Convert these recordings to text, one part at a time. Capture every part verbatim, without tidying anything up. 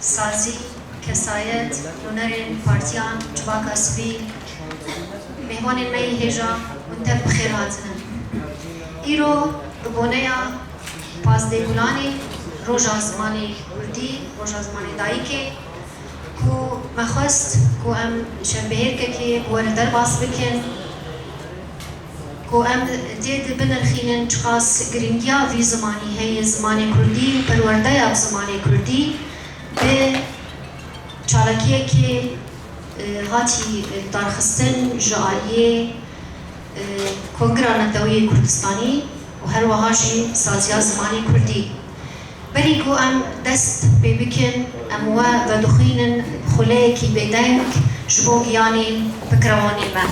Sazî, kesayet, nûnerên partiyan, civaka sivîl, mêvanên me yê hêja, hûn tev bi xêr hatine. Îro bi boneya pazdeh Gulanê, Roja Zimanê Kurdî, Roja Zimanê Dayikê, ku me xwest ku em şevbihêrkekê bi we re derbas bikin, ku em tê de binirxînin çiqas girîngiya vî zimanî heye, zimanê kurdî û perwerdeya bi zimanê kurdî bi çalakiyekê, e, hatî, e, darxistin ji aliyê, e, Kongira Neteweyê Kurdistanî û her wiha jî Saziya Zimanê Kurdî. Berî ku em dest pê bikin, em we vedixwînin xuleyekî bêdeng ji bo giyanê bikrewanê me.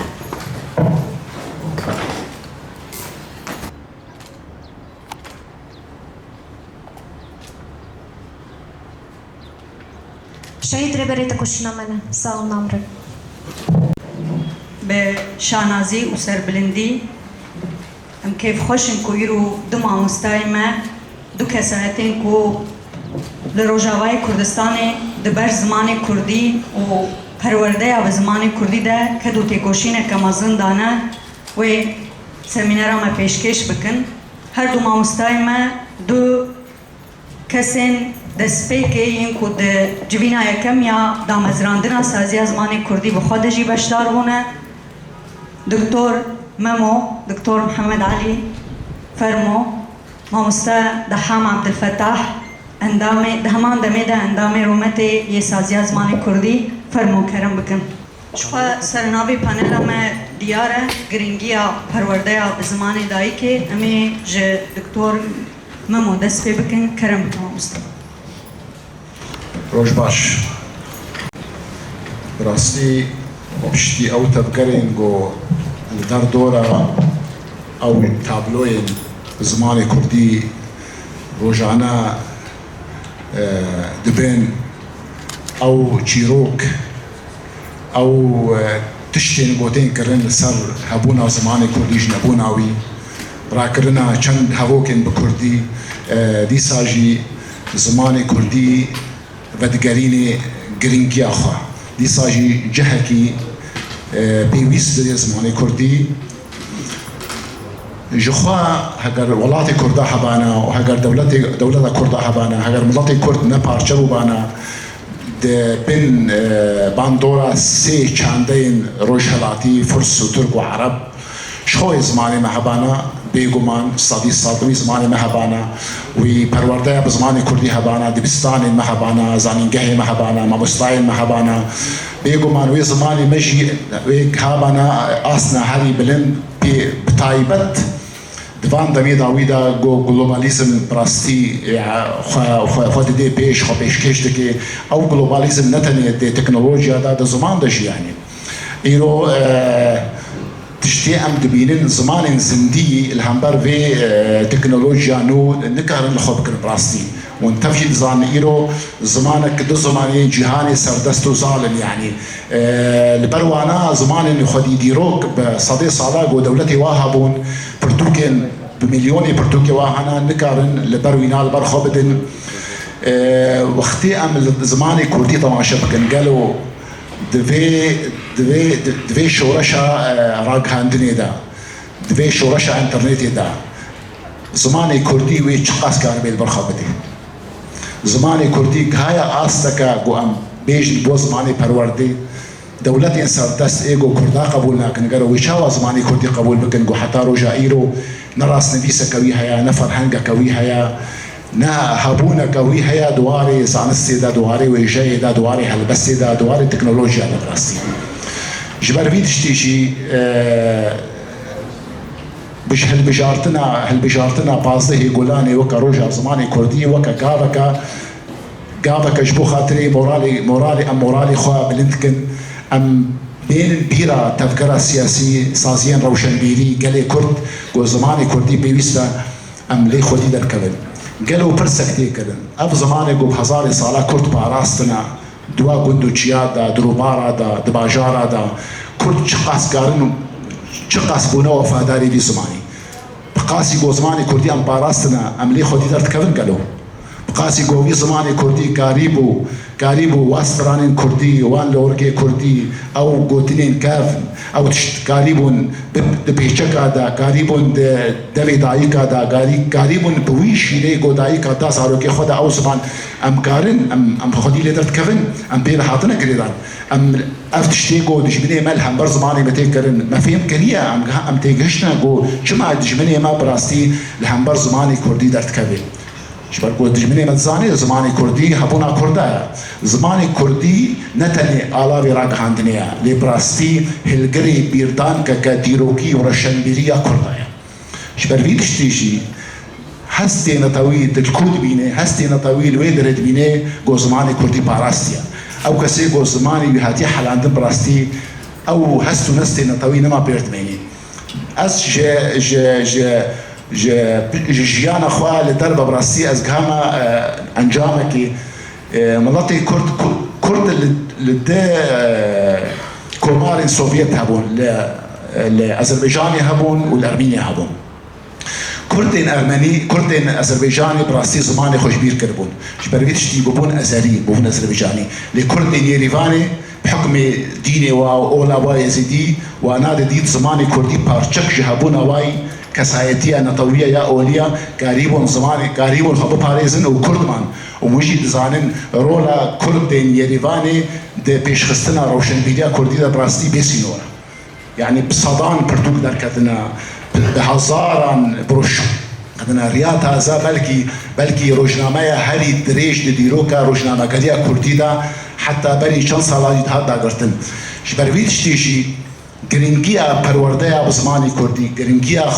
Şehîd Rêberê tekoşîna me ne. Sağ olun, namre. Bi şanazî û serbilindî em kêfxweş in ku îro du mamostayê me, du kesayetên ku li Rojavayê Kurdistanê di ber zimanê kurdî û perwerdeya bi zimanê kurdî de ked û têkoşîneke mezin dane, wê semînera me pêşkêş bikin. Her du mamostayê me du kesên destpêkê yên ku di civîna yekem ya damezrandina saziya zimanê kurdî bi xwe de jî beşdar bûne. Doktor Memo, Doktor Mihemed Elî, fermo. Mamoste Deham Ebdilfetah, endamê, di heman demê de endamê rûmetê yê saziya zimanê kurdî, fermo kerem bikin. Ji xwe sernavê panela me diyar e, girîngiya perwerdeya bi zimanê dayikê. Em ê ji Doktor Memo dest pê bikin, kerem bikin mamoste. Roj baş. Bi rastî piştî ew tevgerên ku li derdora ew tabloyên bi zimanê kurdî rojane, e, dibên, ew çîrok, ew, e, tiştên ku tên kirin li ser hebûna zimanê kurdî, ji nebûna wî, rakirina çend hevokên bi kurdî, e, dîsa jî zimanê kurdî vedigerînê girîngiya xwe. Dîsa jî cihekî, e, pêwîst didê zimanê kurdî. Ji xwe heger welatê Kurda hebana û heger dewletê, dewleta Kurda hebana, heger miletê Kurd ne parçe bûbana, di bin, e, bandora sê çandeyên rojhelatî, Furs û Tirk û Ereb, ji xwe wê zimanê me hebana, bêguman sedî sed wî zimanê me hebana, wî perwerdeya bi zimanê kurdî hebana, dibistanên me hebana, zanîngehê me hebana, mamostayên me hebana. Bêguman wê zimanê me jî wê hebana asna herî bilind pê, bi taybet di van demê dawî de ku globalîzm bi rastî, e, xwe, xwe, xwe didê pêş, xwe pêşkêş dike. Ew globalîzm ne tenê di teknolojiya de, di ziman de jî yanî. Îro, e, tiştê em dibînin, zimanên zindî li hember vê, e, teknolojiya nû nikarin li xwe bikin bi rastî. Hûn tev jî dizanin îro zimanek, du zimanê cîhanê serdest û zal in, yanî, e, li ber wana zimanên xwedî dîrok bi sedê sala ku dewletê wa hebûn, pirtûkên bi milyonê pirtûkê wa hene, nikarin li ber wîna li ber xwe bidin. E, wextê em li zimanê kurdî temaşe bikin, gelo Di vê, di vê, di, di vê şoreşa, e, ragihandinê de, di vê şoreşa înternetê de zimanê kurdî wê çiqas karibê li ber xwe bidê? Zimanê kurdî gihaya asteke ku em bêjin bo zimanê perwerdê, dewletên serdest ê ku kurda qebûl nakin, gero wê çawa zimanê kurdî qebûl bikin ku heta roja îro ne rastnivîseke wî heye, ne ferhengeke wî heye, ne hebûneke wî heye di warê zanistê de, di warê wêjeyê de, di warê helbestê de, di warê teknolojiya de bi rastî. Ji ber vî tiştî jî, e, bi ji hilbijartina, hilbijartina pazdehê Gulanê weke Roja Zimanê Kurdî, weke gaveke, gaveke ji bo xatirê moralê, moralê, em moralê xwe bilind kin, em bênin bîra tevgera siyasî, saziyên rewşenbîrî, gelê Kurd, ku zimanê Kurdî pêwîst e, em lê xwedî derkevin. Gelo pirsek tê kirin. Ev zimanê ku bi hezarê sala Kurd parastine, di wa gund û çiya de, di rûbara de, di bajara de, Kurd çiqas karin û çiqas bûne wefadarê vî zimanî. Bi qasî ku zimanê Kurdî em parastine, em lê xwedî derdikevin gelo? Bi qasî govî zimanê kurdî karîbû, karîbû wan stranên kurdî, wan lorikê kurdî, ew gotinên kevn, ew tişt karîbûn bi, di pêçeka de, karîbûn di devê dayika de, karî-, karîbûn bi wî şîrê ku dayika da zarokê xwe de ew ziman em karin, em, em xwedî lê derdikevin, em pê re hatine girêdan. Em ev tiştê ku dijminê me li hember zimanê me tê kirin, me fêm kiriye, em, em têgihiştine ku çima dijminê me bi rastî li hember zimanê kurdî derdikeve. Ji ber ku dijminê me dizanê zimanê kurdî hebûna kurda ye. Zimanê kurdî ne tenê alavê ragihandinê ye, lê bi rastî hilgirê bîrdankeke dîrokî û reşenbîriya kurda ye. Ji ber vî tiştî jî hestê netewî di ku dibîne, hestê netewî li wê derê dibîne ku zimanê kurdî parastiye. Ew kesê ku zimanê wî hatiye helandin bi rastî ew hest û nestê netewî nema pêr dimênî. Ez ji, ji, ji, ji, ji jiyana xwe li derve bi rastî ez gihama, e, encamekî, e, miletê Kurd, Ku-, Kurd li, li di, e, komarên Sovyet hebûn, li, li Azerbaycanê hebûn û li Ermînê hebûn. Kurdên Ermenî, Kurdên Azerbaycanê bi rastî zimanê xwe ji bîr kiribûn. Ji ber vî tiştî bûbûn Azerî, bûbûn Azerbaycanî. Lê Kurdên Yerîvanê bi hukmê dînê wa û ola wa Yezîdî, wana didît zimanê kurdî parçek ji hebûna wayî kesayetiya netewî ya, ya olî ya, karîbûn zimanê, karîbûn xwe biparêzin û kurd man. Û hûn jî dizanin rola Kurdên Yerîvanê di pêşxistina rewşenbîriya kurdî de bi rastî bêsînor e. Yanî bi sedan pirtûk derketine, bi, bi hezaran broşûr derketine. Riya taze belkî, belkî rojnameya herî dirêj di dîroka rojnamegeriya kurdî de heta berî çend sala jî dihat dagirtin. Ji ber vî tiştî jî giringiya perwerdeya bi zimanê kurdî, giringiya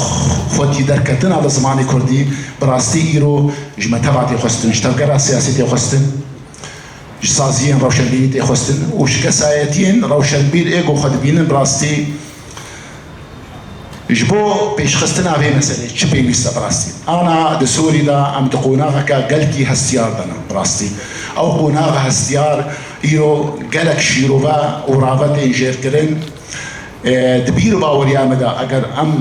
xwedî derketina bi zimanê kurdî bi rastî îro ji me teva tê xwestin, ji tevgera siyasî tê xwestin. Ji saziyên rewşenbîrî tê xwestin û ji kesayetiyên rewşenbîr ê ku xwe dibînin bi rastî ji bo pêşxistina vê meselê çi pêwîst e bi rastî? Ana di Sûrî de em di qonaxeke gelkî hestiyar de ne bi rastî. Ew qonaxa hestiyar îro gelek şîrove û rave tên jêrkirin. E, di bîr û baweriya me de eger em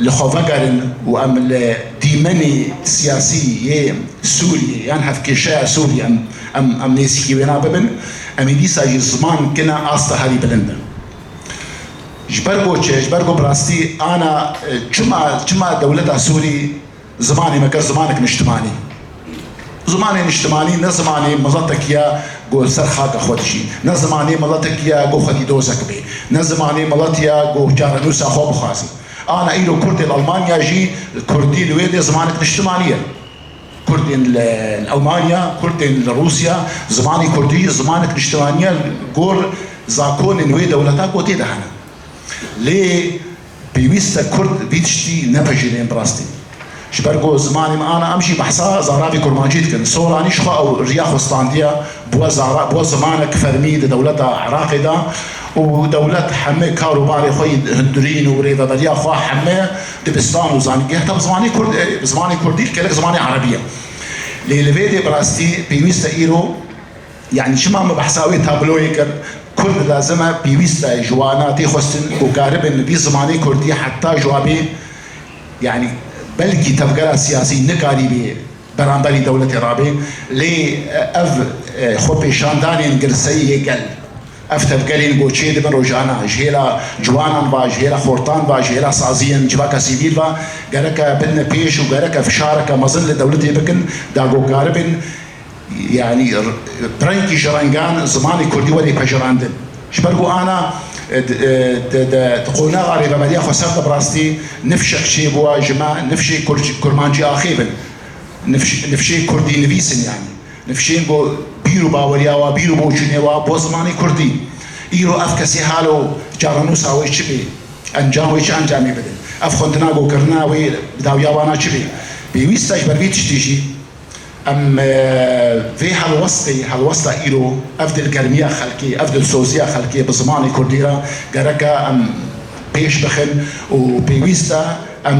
li xwe vegerin û em li dîmenê siyasî yê Sûriyê yan hevkêşeya Sûriyê em, em, em nêzîkî wêna bibin, em ê dîsa jî ziman kine asta herî bilind e. Ji ber ku çi? Ji ber ku bi rastî ana, e, çima, çima dewleta Sûrî zimanê me kir zimanek niştimanî? Zimanê niştimanî ne zimanê miletek ye ku ser xaka xwe dijî, ne zimanê miletek ye ku xwedî dozek bê, ne zimanê milet ye ku çarenûsa xwe bixwazî. Ana îro Kurdê li Almanya jî Kurdî li wê dê zimanek niştimanî ye. Kurdên li Almanya, Kurdên li Rûsya, zimanê Kurdî zimanek niştimanî ye, gor zakonên wê dewleta ku tê de hene. Lê pêwîst e Kurd vî tiştî nepejirên bi rastî. Ji ber ku zimanê me ana em jî behsa zaravê kurmancî dikin. Soranî ji xwe ew riya xwe standiye, bûye zara-, bûye zimanek fermî di dewleta Iraqê de û dewlet heme kar û barê xwe yî hundirîn û rêveberiya xwe heme dibistan û zanîngeh de bi zimanê kurd, e, bi zimanê kurdî, gelek zimanê erebî ye. Lê li vê dê bi rastî pêwîst e îro, yanî çima min behsa wê tabloyê kir, Kurd lazim e, pêwîst e ji wana tê xwestin ku karibin vî zimanê kurdî heta ji wa bê, yanî belkî tevgera siyasî nikarîbê beramberî dewletê rabe, lê ev, e, xwepêşandanên girseyî yê gel, ev tevgerên ku çêdibin rojana, ji hêla ciwanan ve, ji hêla xortan ve, ji hêla saziyên civaka sivîl ve, gereke bidine pêş û gereke fişareke mezin li dewletê bikin, da ku karibin, yanî, r-, bi rengî ji rengan zimanê kurdî were pejirandin. Ji ber ku ana, e, di, e, di, di, di qonaxa rêveberiya xweser de bi rastî nifşek çêbûwa ji me, nifşê kurc-, kurmancî axêvin. Nifş-, nifşê kurdî nivîsin yanî. Nifşên ku bîr û baweriya wa, bîr û boçûnê wa bo zimanê kurdî. Îro ev kesê halo çarenûsa wê çi bê? Encam wê çi encamê bidin? Ev xwendina ku kirina wê bi dawiya wana çi bê? Pêwîst e ji ber vî tiştî jî em, e, vê helwestê, helwesta îro, ev dilgermiya xelkê, ev dilsoziya xelkê bi zimanê kurdî re gereke em pêş bixin û pêwîst e em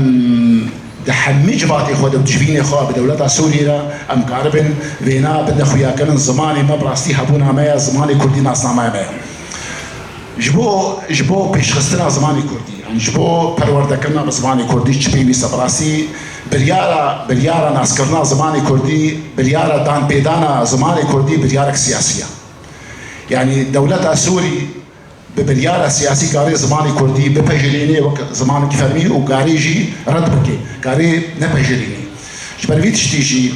di hemî civatê xwe de, di civînê xwe bi dewleta Sûriyê re em karibin vêna bidin xuyakirin zimanê me bi rastî hebûna me ye, zimanê kurdî nasnameya me ye. Ji bo, ji bo pêşxistina zimanê kurdî, yanî ji bo perwerdekirina bi zimanê kurdî çi pêwîst e bi rastî? Biryara, biryara naskirina zimanê kurdî, biryara danpêdana zimanê kurdî biryarek siyasî ye. Yanî dewleta Sûrî bi biryara siyasî karê zimanê kurdî bipejirînê wek zimanekî fermî û karê jî red bike, karê nepejirînê. Ji ber vî tiştî jî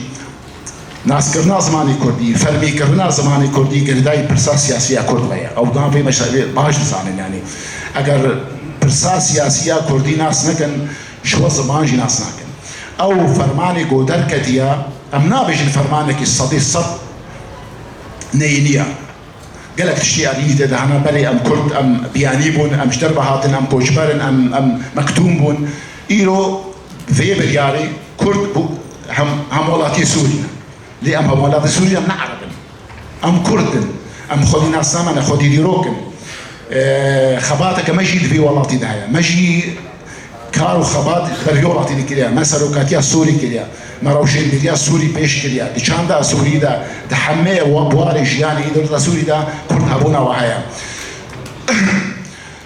naskirina zimanê kurdî, fermîkirina zimanê kurdî girêdayî pirsa siyasî ya kurd ve ye. Ew dan vê meselê baş dizanin, yanî eger pirsa siyasî ya kurdî nas nekin, ji xwe ziman jî nas nakin. Ew fermanê ku derketiye, em nabêjin fermanekî sedî sed neyînî ye. Gelek tiştê erînî tê de hene, belê em kurd, em biyanî bûn, em ji derve hatin, em koçber in, em, em mektûm bûn. Îro vê biryarê kurd bû hem, hemwelatiyê Sûrî ne. Lê em hemwelatê Sûrî ne, ne ereb in. Em kurd in. Em xwedî nasname ne, xwedî dîrok in. Ee, xebateke me jî di vê welatî de heye. Me jî kar û xebat ber vê welatî de kiriye. Me serokatiya Sûrî kiriye. Me rewşenbîriya Sûrî pêş kiriye. Di çanda Sûrî de, di hemê wa-, buwarê jiyanê î dewleta Sûrî de kurd hebûna we heye.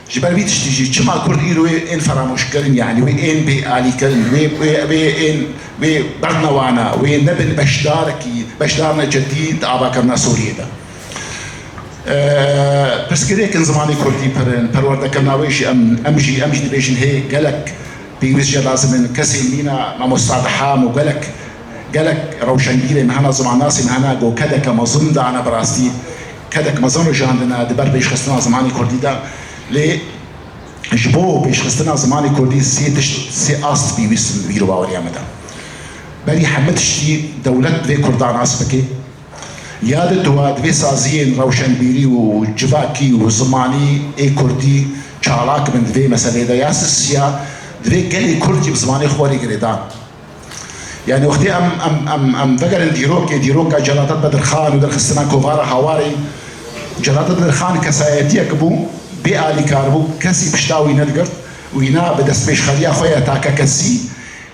Ji ber vî tiştî jî çima kurd îro wê ên feramûşkirin, yanî wê ên bêalîkirin, wê, wê, wê ên, wê bernewana, wê nebin beşdarekî, beşdarine cidî di avakirina Sûriyê de? Eee, pirsgirêkin zimanê kurdî pir in, perwerdekirina wê jî em, em jî, em jî dibêjin hê gelek pêwîst jê lazim in, kesên mîna mamosta Diham û gelek, gelek rewşenbîrên me hene, zimannasên me hene, ku kedeke mezin dane bi rastî, kedek mezin rijandine di ber pêşxistina zimanê kurdî de. Lê ji bo pêşxistina zimanê kurdî sê tişt, sê ast pêwîst in di bîr û baweriya me de. Berî hemî tiştî dewlet divê kurdan nas bike. Ya di dua divê saziyên rewşenbîrî û civakî û zimanî ê kurdî çalak bin di vê meselê de. Ya sisiya divê gelê kurd jî bi zimanê xwe were girêdan. Yanî wextê em, em, em, em vegerin dîrokê, dîroka Celadet Bedirxan û derxistina kovara Hawarê, Celadet Bedirxan kesayetiyek bû, bê alîkar bû, kesî pişta wî nedigirt û îna bi destpêşxeriya xwe ya takekesî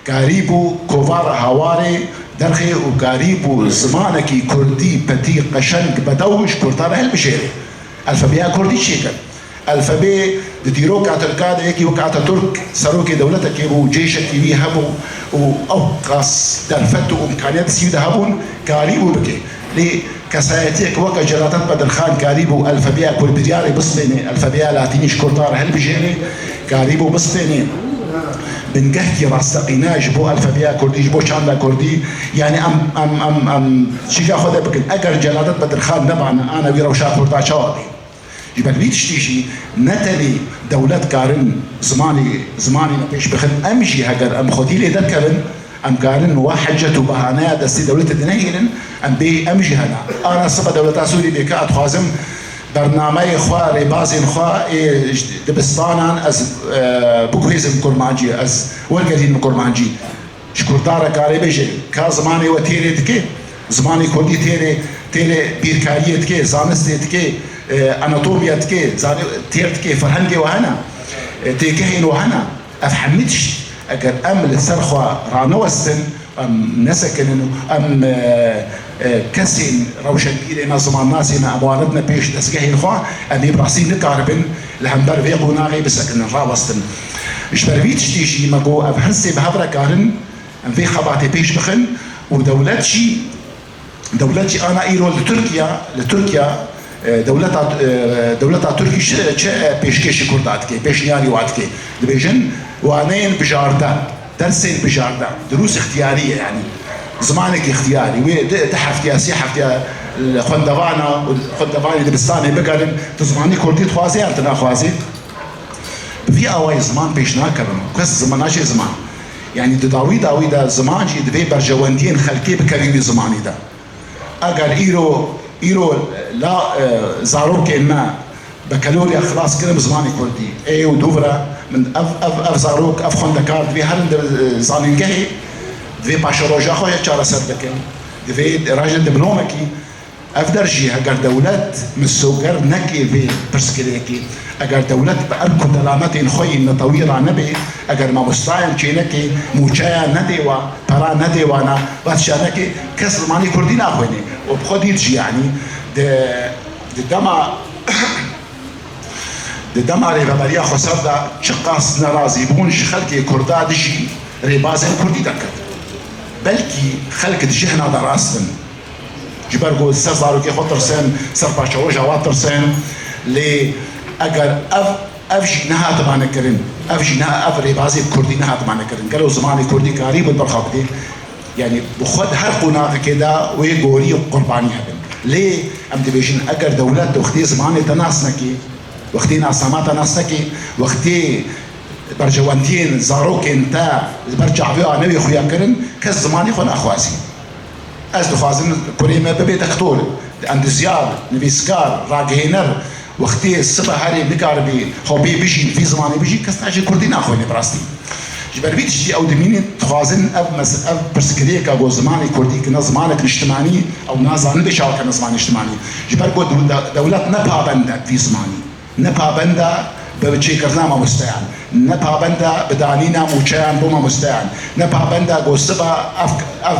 karîbû kovara Hawarê derxê û karîbû zimanekî kurdî petî qeşeng bedew ji kurdan re hilbijêre. Elfebeya kurdî çêkir. Elfebê di dîroka Tirka de yekî wek Ataturk serokê dewletekê bû, cêşekî wî hebû û ew qas derfet û îmkaniyet destî wî de hebûn, karîbû bike. Lê kesayetiyek weke Celadet Bedirxan karîbû elfebeya kurd biryarê bistêne, elfebeya latînî ji kurdan re hilbijêre, karîbû bistêne bingehkî rasteqîne ji bo elfebeya kurdî, ji bo çanda kurdî. Yanî em, em, em, em çîka xwe de bikin. Eger Celadet Bedirxan nebane, ana wî rewşa kurda çawa bê? Ji ber vî tiştî jî ne tenê dewlet karin zimanê, zimanê me pêş bixin, em jî heger em xwedî lê derkevin, em karin wa hecet û behaneya destê dewletê dinehêlin, em bê, em jî hene. Ana sibe dewleta Sûrî bê ka ez dixwazim bernameyê xwe, rêbazên xwe ê ji dibistanan ez, e, biguhêzim kurmancî, ez wergerînim kurmancî. Ji kurdan re karê bêje, ka zimanê we têrê dike, zimanê kurdî têrê, têrê bîrkariyê dike, zanistê dike, e, anatomiya dike, zanî-, têr dike, ferhengê we hene, e, têgehên we hene. Ev hemî tişt, eger em li ser xwe ranewestin, em nesekinin û em, e, e, kesên rewşenbîrê me, zimannasê me, em wanitine pêş dezgehên xwe, em ê bi rastî nikaribin li hember vê qonaxê bisekinin, rawestin. Ji ber vî tiştî jî me got, ev hirsê bi hev re karin em vê xebatê pêş bixin û dewlet jî, dewlet jî ana îro li Tirkiye, li Tirkiye, e, dewleta, e, dewleta Tirkî çi, çi, e, pêşkêşî kurda dike, pêşniyarî wa dike. Dibêjin waneyên bijarde, dersên bijarde, durûs îxtiyarî ye, yanî zimanekî îxtiyarî. Wê di, di heftiya, sê heftiya li xwendevana û xwendevanê dibistanê bigerin, tu zimanî kurdî dixwazî yan tu naxwazî? Bi vî awayî ziman pêş nakevin. Kes ziman naçe ziman. Yanî di dawî dawî de ziman jî divê berjewendiyên xelkê bikevî wî zimanî de. Eger îro, îro la, e, zarokên me bekaloriya xilas kirin bi zimanê kurdî, ê û dû vira min ev, ev, ev zarok, ev xwendekar divê herin di, e, zanîngehê, divê paşeroja xwe yek çareser bikin, divê rajin diplomekî. Ev der jî heger dewlet misoger neke vê pirsgirêkê, eger dewlet bi erk û delametên xwe yên netewî ranebe, eger mamostayên çêneke, mûçeya nedê wa, pera nedê wana, va tişta neke, kes zimanê kurdî naxwêne. Û bi xwe dît jî, yanî di, di dema, di dema Rêveberiya Xweser de çiqas nerazîbûn ji xelkê kurda dijî rêbazên kurdî derket. Belkî xelk di cihna de rast in. Ji ber ku ser zarokê xwe tirsin, ser parçeroja wan tirsin. Lê eger ev, ev jî nehatibane kirin, ev jî ne, ev rêbazê kurdî nehatibane kirin, gelo zimanê kurdî karîbû li ber xwe bidê? Yanî bi xwe di her qonaxekê de wê gorî û qurbanî hebin. Lê em dibêjin, eger dewlet wextê zimanê te nas neke, wextê nasnama te nas neke, wextê berjewendiyên zarokên te li ber çavê wan newê xuya kirin, kes zimanê xwe naxwazî. Ez dixwazim kurê me bibe doktor, endizyar, nivîskar, ragihêner, wextê sibe herê nikaribî xwe bê bijî, vî zimanê bijî, kes ne jî kurdî naxwîne bi rastî. Ji ber vî tiştî ew dimînin, dixwazin ev mes-, ev pirsgirêka ku zimanê kurdî ki ne zimanek niştimanî, ew nazanin bê çawa kene ziman niştimanî. Ji ber ku dew-, de-, dewlet ne pabend e vî zimanî. Ne pabend e bi çêkirina mamosteyan, ne pabend e bi danîna mûçeyan bo mamosteyan, ne pabend e ku siba ev, ev,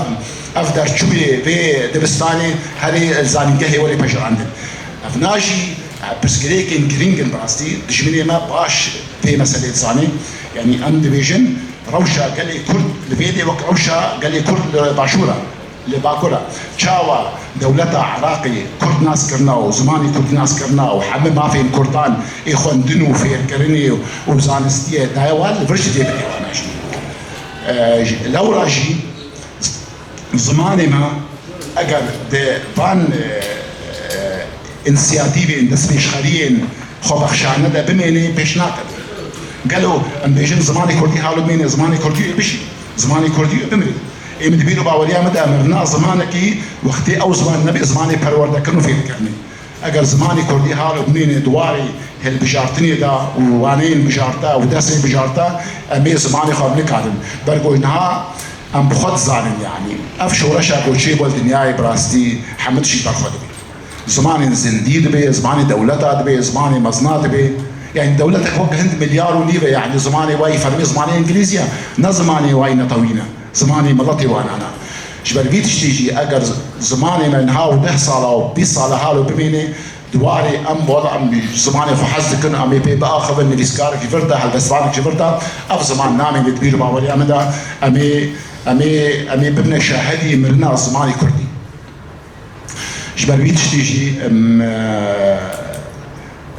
ev derçûyê vê dibistanê herê li zanîngehê were pejirandin. Evna jî pirsgirêkên girîng in bi rastî. Dijminê me baş vê meselê dizane. Yanî em dibêjin rewşa gelê Kurd li vê dê wek rewşa gelê Kurd li Başûr e. Li Bakur e. Çawa dewleta Iraqê Kurd nas kirina û zimanê Kurdî nas kirina û hemî mafên Kurdan ê xwendin û fêrkirinê û zanistiyê daye wan, li vir jî dê bidê wana jî. E, ji, lewra jî zimanê me eger di van, e, e, însiyatîvên destpêşxeriyên xwebexşane de bimêne, pêş nakeve. Gelo em bêjin zimanê Kurdî halo bimêne, zimanê Kurdî wê bijî, zimanê Kurdî wê bimrê? Ê min di bîr û baweriya min de mirina zimanekî wextê ew ziman nebe zimanê perwerdekirin û fêrkirinê. Eger zimanê Kurdî halo bimêne di warê hilbijartinê de û waneyên bijarta û dersê bijarta, em ê zimanê xwe nikarin. Ber ku niha em bi xwe dizanin, yanî ev şoreşa ku çêbû li dinyayê bi rastî hemû tişt ber xwe dibe. Zimanên zindî dibe, zimanê dewleta dibe, zimanê mezina dibe. Yanî dewletek wek Hind milyar û nîv e, yanî zimanê wayî fermî zimanê îngilîzî ye, ne zimanê wayî netewî ne, zimanê miletê wanan e. Ji ber vî tiştî jî eger zimanê me niha û deh sala û bîst sala halo bimêne, di warê em wela em zimanê xwe hez dikin, em ê pê biaxivin, nivîskarek ji vir de, helbestvanek ji vir de, ev ziman namêne di bîr û baweriya min de, em ê, em ê, em ê bibine şahidî mirina zimanê kurdî. Ji ber vî tiştî jî em, e,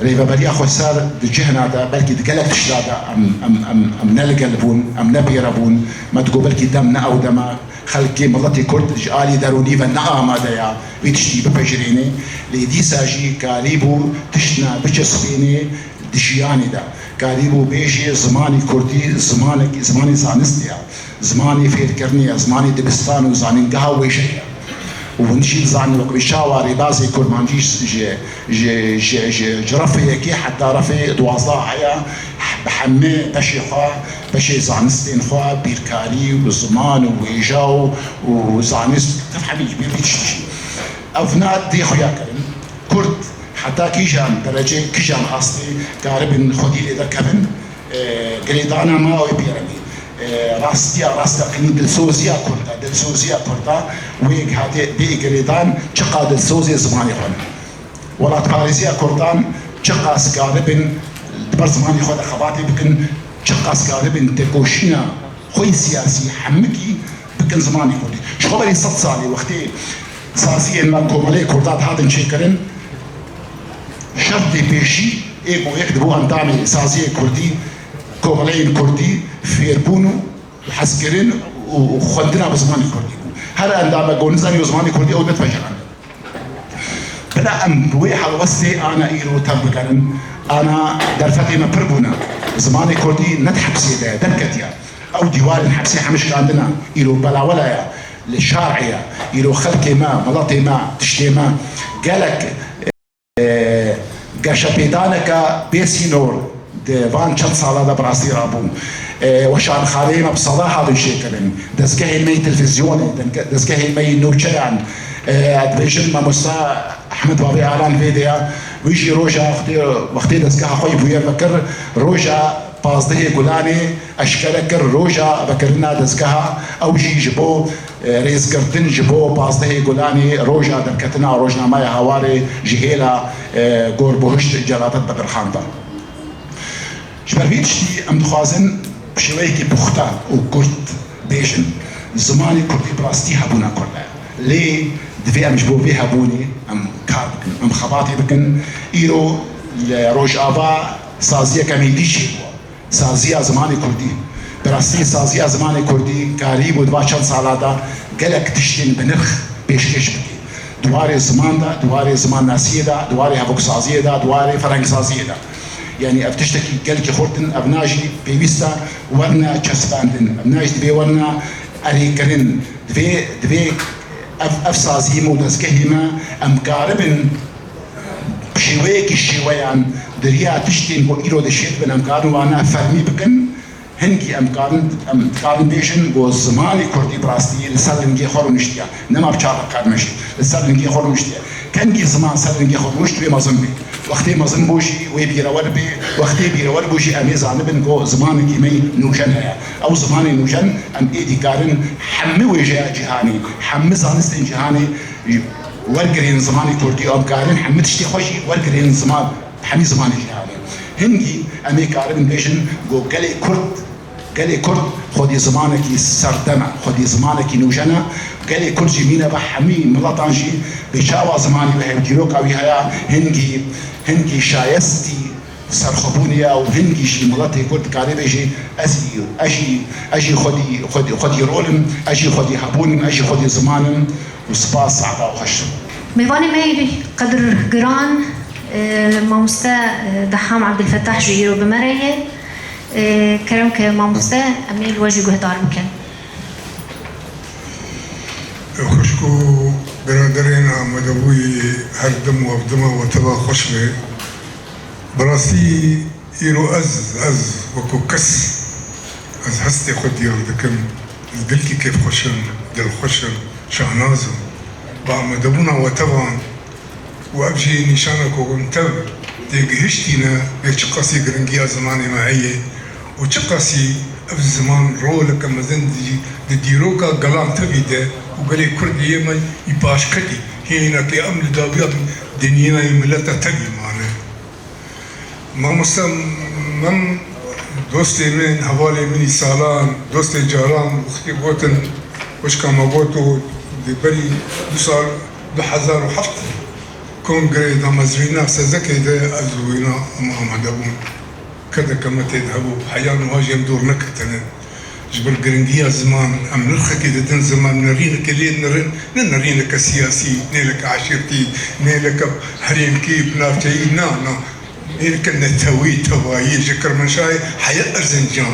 rêveberiya xweser di cihna de, belkî di gelek tişta de em, em, em, em ne li gel bûn, em ne pê re bûn. Me digot belkî dem ne ew dem e. Xelkê miletê Kurd ji alî derûnî ve ne amade ya vî tiştî bipejirêne. Lê dîsa jî karîbû tiştna biçespêne di jiyanê de. Karîbû bêjê zimanê Kurdî zimanekî, zimanê zanistê ye. Zimanê fêrkirinê ye, zimanê dibistan û zanîngeha wêjeyê ye. Û hûn jî dizanin wek wê çawa rêbazê kurmancî ji, ji, ji, ji, ji refê yekê heta refê duwazdeh heye, bi hemî beşê xwe, beşê zanistên xwe, bîrkarî û ziman û wêja û, û zanist, tev hemî ji bîr vî tiştî jî. Ev na dê xuya kirin. Kurd heta kîjan derecê, kîjan astê karibin xwedî lê derkevin, e, girêdana me wê bêremê. E, rastiya, rasteqînî dilsoziya Kurda, dilsoziya Kurda wê hatê bê girêdan çiqa dilsozê zimanê xwe ne. Welatparêziya Kurdan çiqas karibin di ber zimanê xwe de xebatê bikin, çiqas karibin têkoşîna xwe yê siyasî hemikî bikin zimanê Kurdî. Ji xwe berî sed salê wextê saziyên me komeleyê Kurda dihatin çêkirin, şertê pêşî ê ku yek dibû endamê saziyê Kurdî, komeleyên Kurdî fêrbûn û hezkirin û xwendina bi zimanê Kurdî bû. Her endame ku nizanî zimanê Kurdî ew nedibejirandin. Bila em bi wê helwestê ana îro tev bigerin, ana derfetê me pir bûne. Zimanê Kurdî ne di hepsê de ye, derketiye. Ew dîwarên hepsê hemî şikandine, îro belawela ye, li şarê ye. Îro xelkê me, miletê me, tiştê me gelek, e, geşepêdaneke bê sînor di van çend sala de bi rastî rabû. E, weşanxaneyê me bi sala hatin çêkirin. Dezgehên me yê televîzyonê, denge-, dezgehên me yê nûçeyan, e, dibêjin mamosta Ehmed Bavê Alan vê de ya, wî jî roja wextê, wextê dezgeha xwe yê bûyer vekir, roja pazdehê Gulanê eşkere kir, roja vekirina dezgeha, ew jî ji bo, e, rêzgirtin ji bo pazdehê Gulanê, roja derketina rojnameya Hawarê ji hêla, e, Gorbihişt Celadet Bedirxan da. Ji ber vî tiştî em dixwazin Şêweyekî puxta û kurt bêjin, zimanê kurdî bi rastî hebûna kurd e. Lê divê em ji bo vê hebûnê em kar bikin, em xebatê bikin. Îro li Rojava saziyeke me dî çêbû. Saziya zimanê kurdî. Bi rastî saziya zimanê kurdî karîbû di va çend sala de gelek tiştên bi nirx pêşkêş bike. Di warê ziman de, di warê zimannasiyê de, di warê hevoksaziyê de, di warê ferhengsaziyê de. Yanî ev tiştekî gelkî xurt in, ev na jî pêwîst e werine çespandin, ev na jî divê werine erêkirin. Divê, divê ev, ev saziyê me û dezgehê me em karibin bi şêweyekî şêweyan di riya tiştên ku îro dişêdibin em karin wana fermî bikin. Hingî em karin, em dikarin bêjin ku zimanê kurdî bi rastî li ser lingê xwe rûniştiye. Nema bi çar qat me jî li ser lingê xwe rûniştiye. Kengî ziman ser lingê xwe rûnişt wê mezin bê. Wextê mezin bû jî wê bîrewer bê. Wextê bîrewer bû jî em ê zanibin ku zimanekî me yê nûjen heye. Ew zimanê nûjen em ê dikarin hemî wêjeya cîhanê, hemî zanistên cîhanê wergirên zimanê kurdî, em karin hemî tiştê xwe jî wergirên ziman, hemî zimanê cîhanê. Hingî em ê karibin bêjin ku gelê kurd, gelê kurd xwedî zimanekî serdem e, xwedî zimanekî nûjen e. Gelê kurd jî mîne ve hemî miletan jî bi çawa zimanî wî heye, dîroka wî heye, hingî, hingî şayestî serxwebûnê ye û hingî jî miletê kurd dikarê bêjê, ez jî, ez jî, ez jî xwedî, xwedî, xwedî rol im, ez jî xwedî hebûn im, ez jî xwedî ziman im û spas, saeta xweş. Mêvanê me yê qedirgiran, e, mamoste, e, Deham Ebdulfetah jî îro bi me re ye. E, kerem ke mamoste, em ê li we jî guhdar bikin. Xwişk û biraderên amadebûyî her dim û ev dima we teva xweş be. Bi rastî îro ez, ez wekû kes, ez hestê xwe diyar dikim. Ez dilkî kêfxweş im, dilxweş im, şahnaz im. Bi amadebûna we tevan û ev jî nîşana ku hûn tev têgihiştîne, bê çiqasî giringiya zimanê me heye û çiqasî ev ziman roleke mezin di, di dîroka gelan tevî de û gelê Kurd yê me î paşketî, hênekê em li dawiya dinyayê mileta tevî mane. Mamoste Mem, dostê min, hevalê min î salan, dostê caran, wextê gotin, xwişka me got û di berî du sal, du hezar û heft kongreyê damezrîna sezekê de ez û wîna em amade bûn. Kedeke me tê de hebû, heya niha jî em dûr neketine. Ji ber giringiya ziman, em nirxekê didin ziman, nerîneke lê nirin, ne nerîneke siyasî, ne leke eşîrtî, ne leke herêmkî, navçeyî, na, na. Nêrke netewî, tevayî, ji Kirmanşahê heya Erzincan.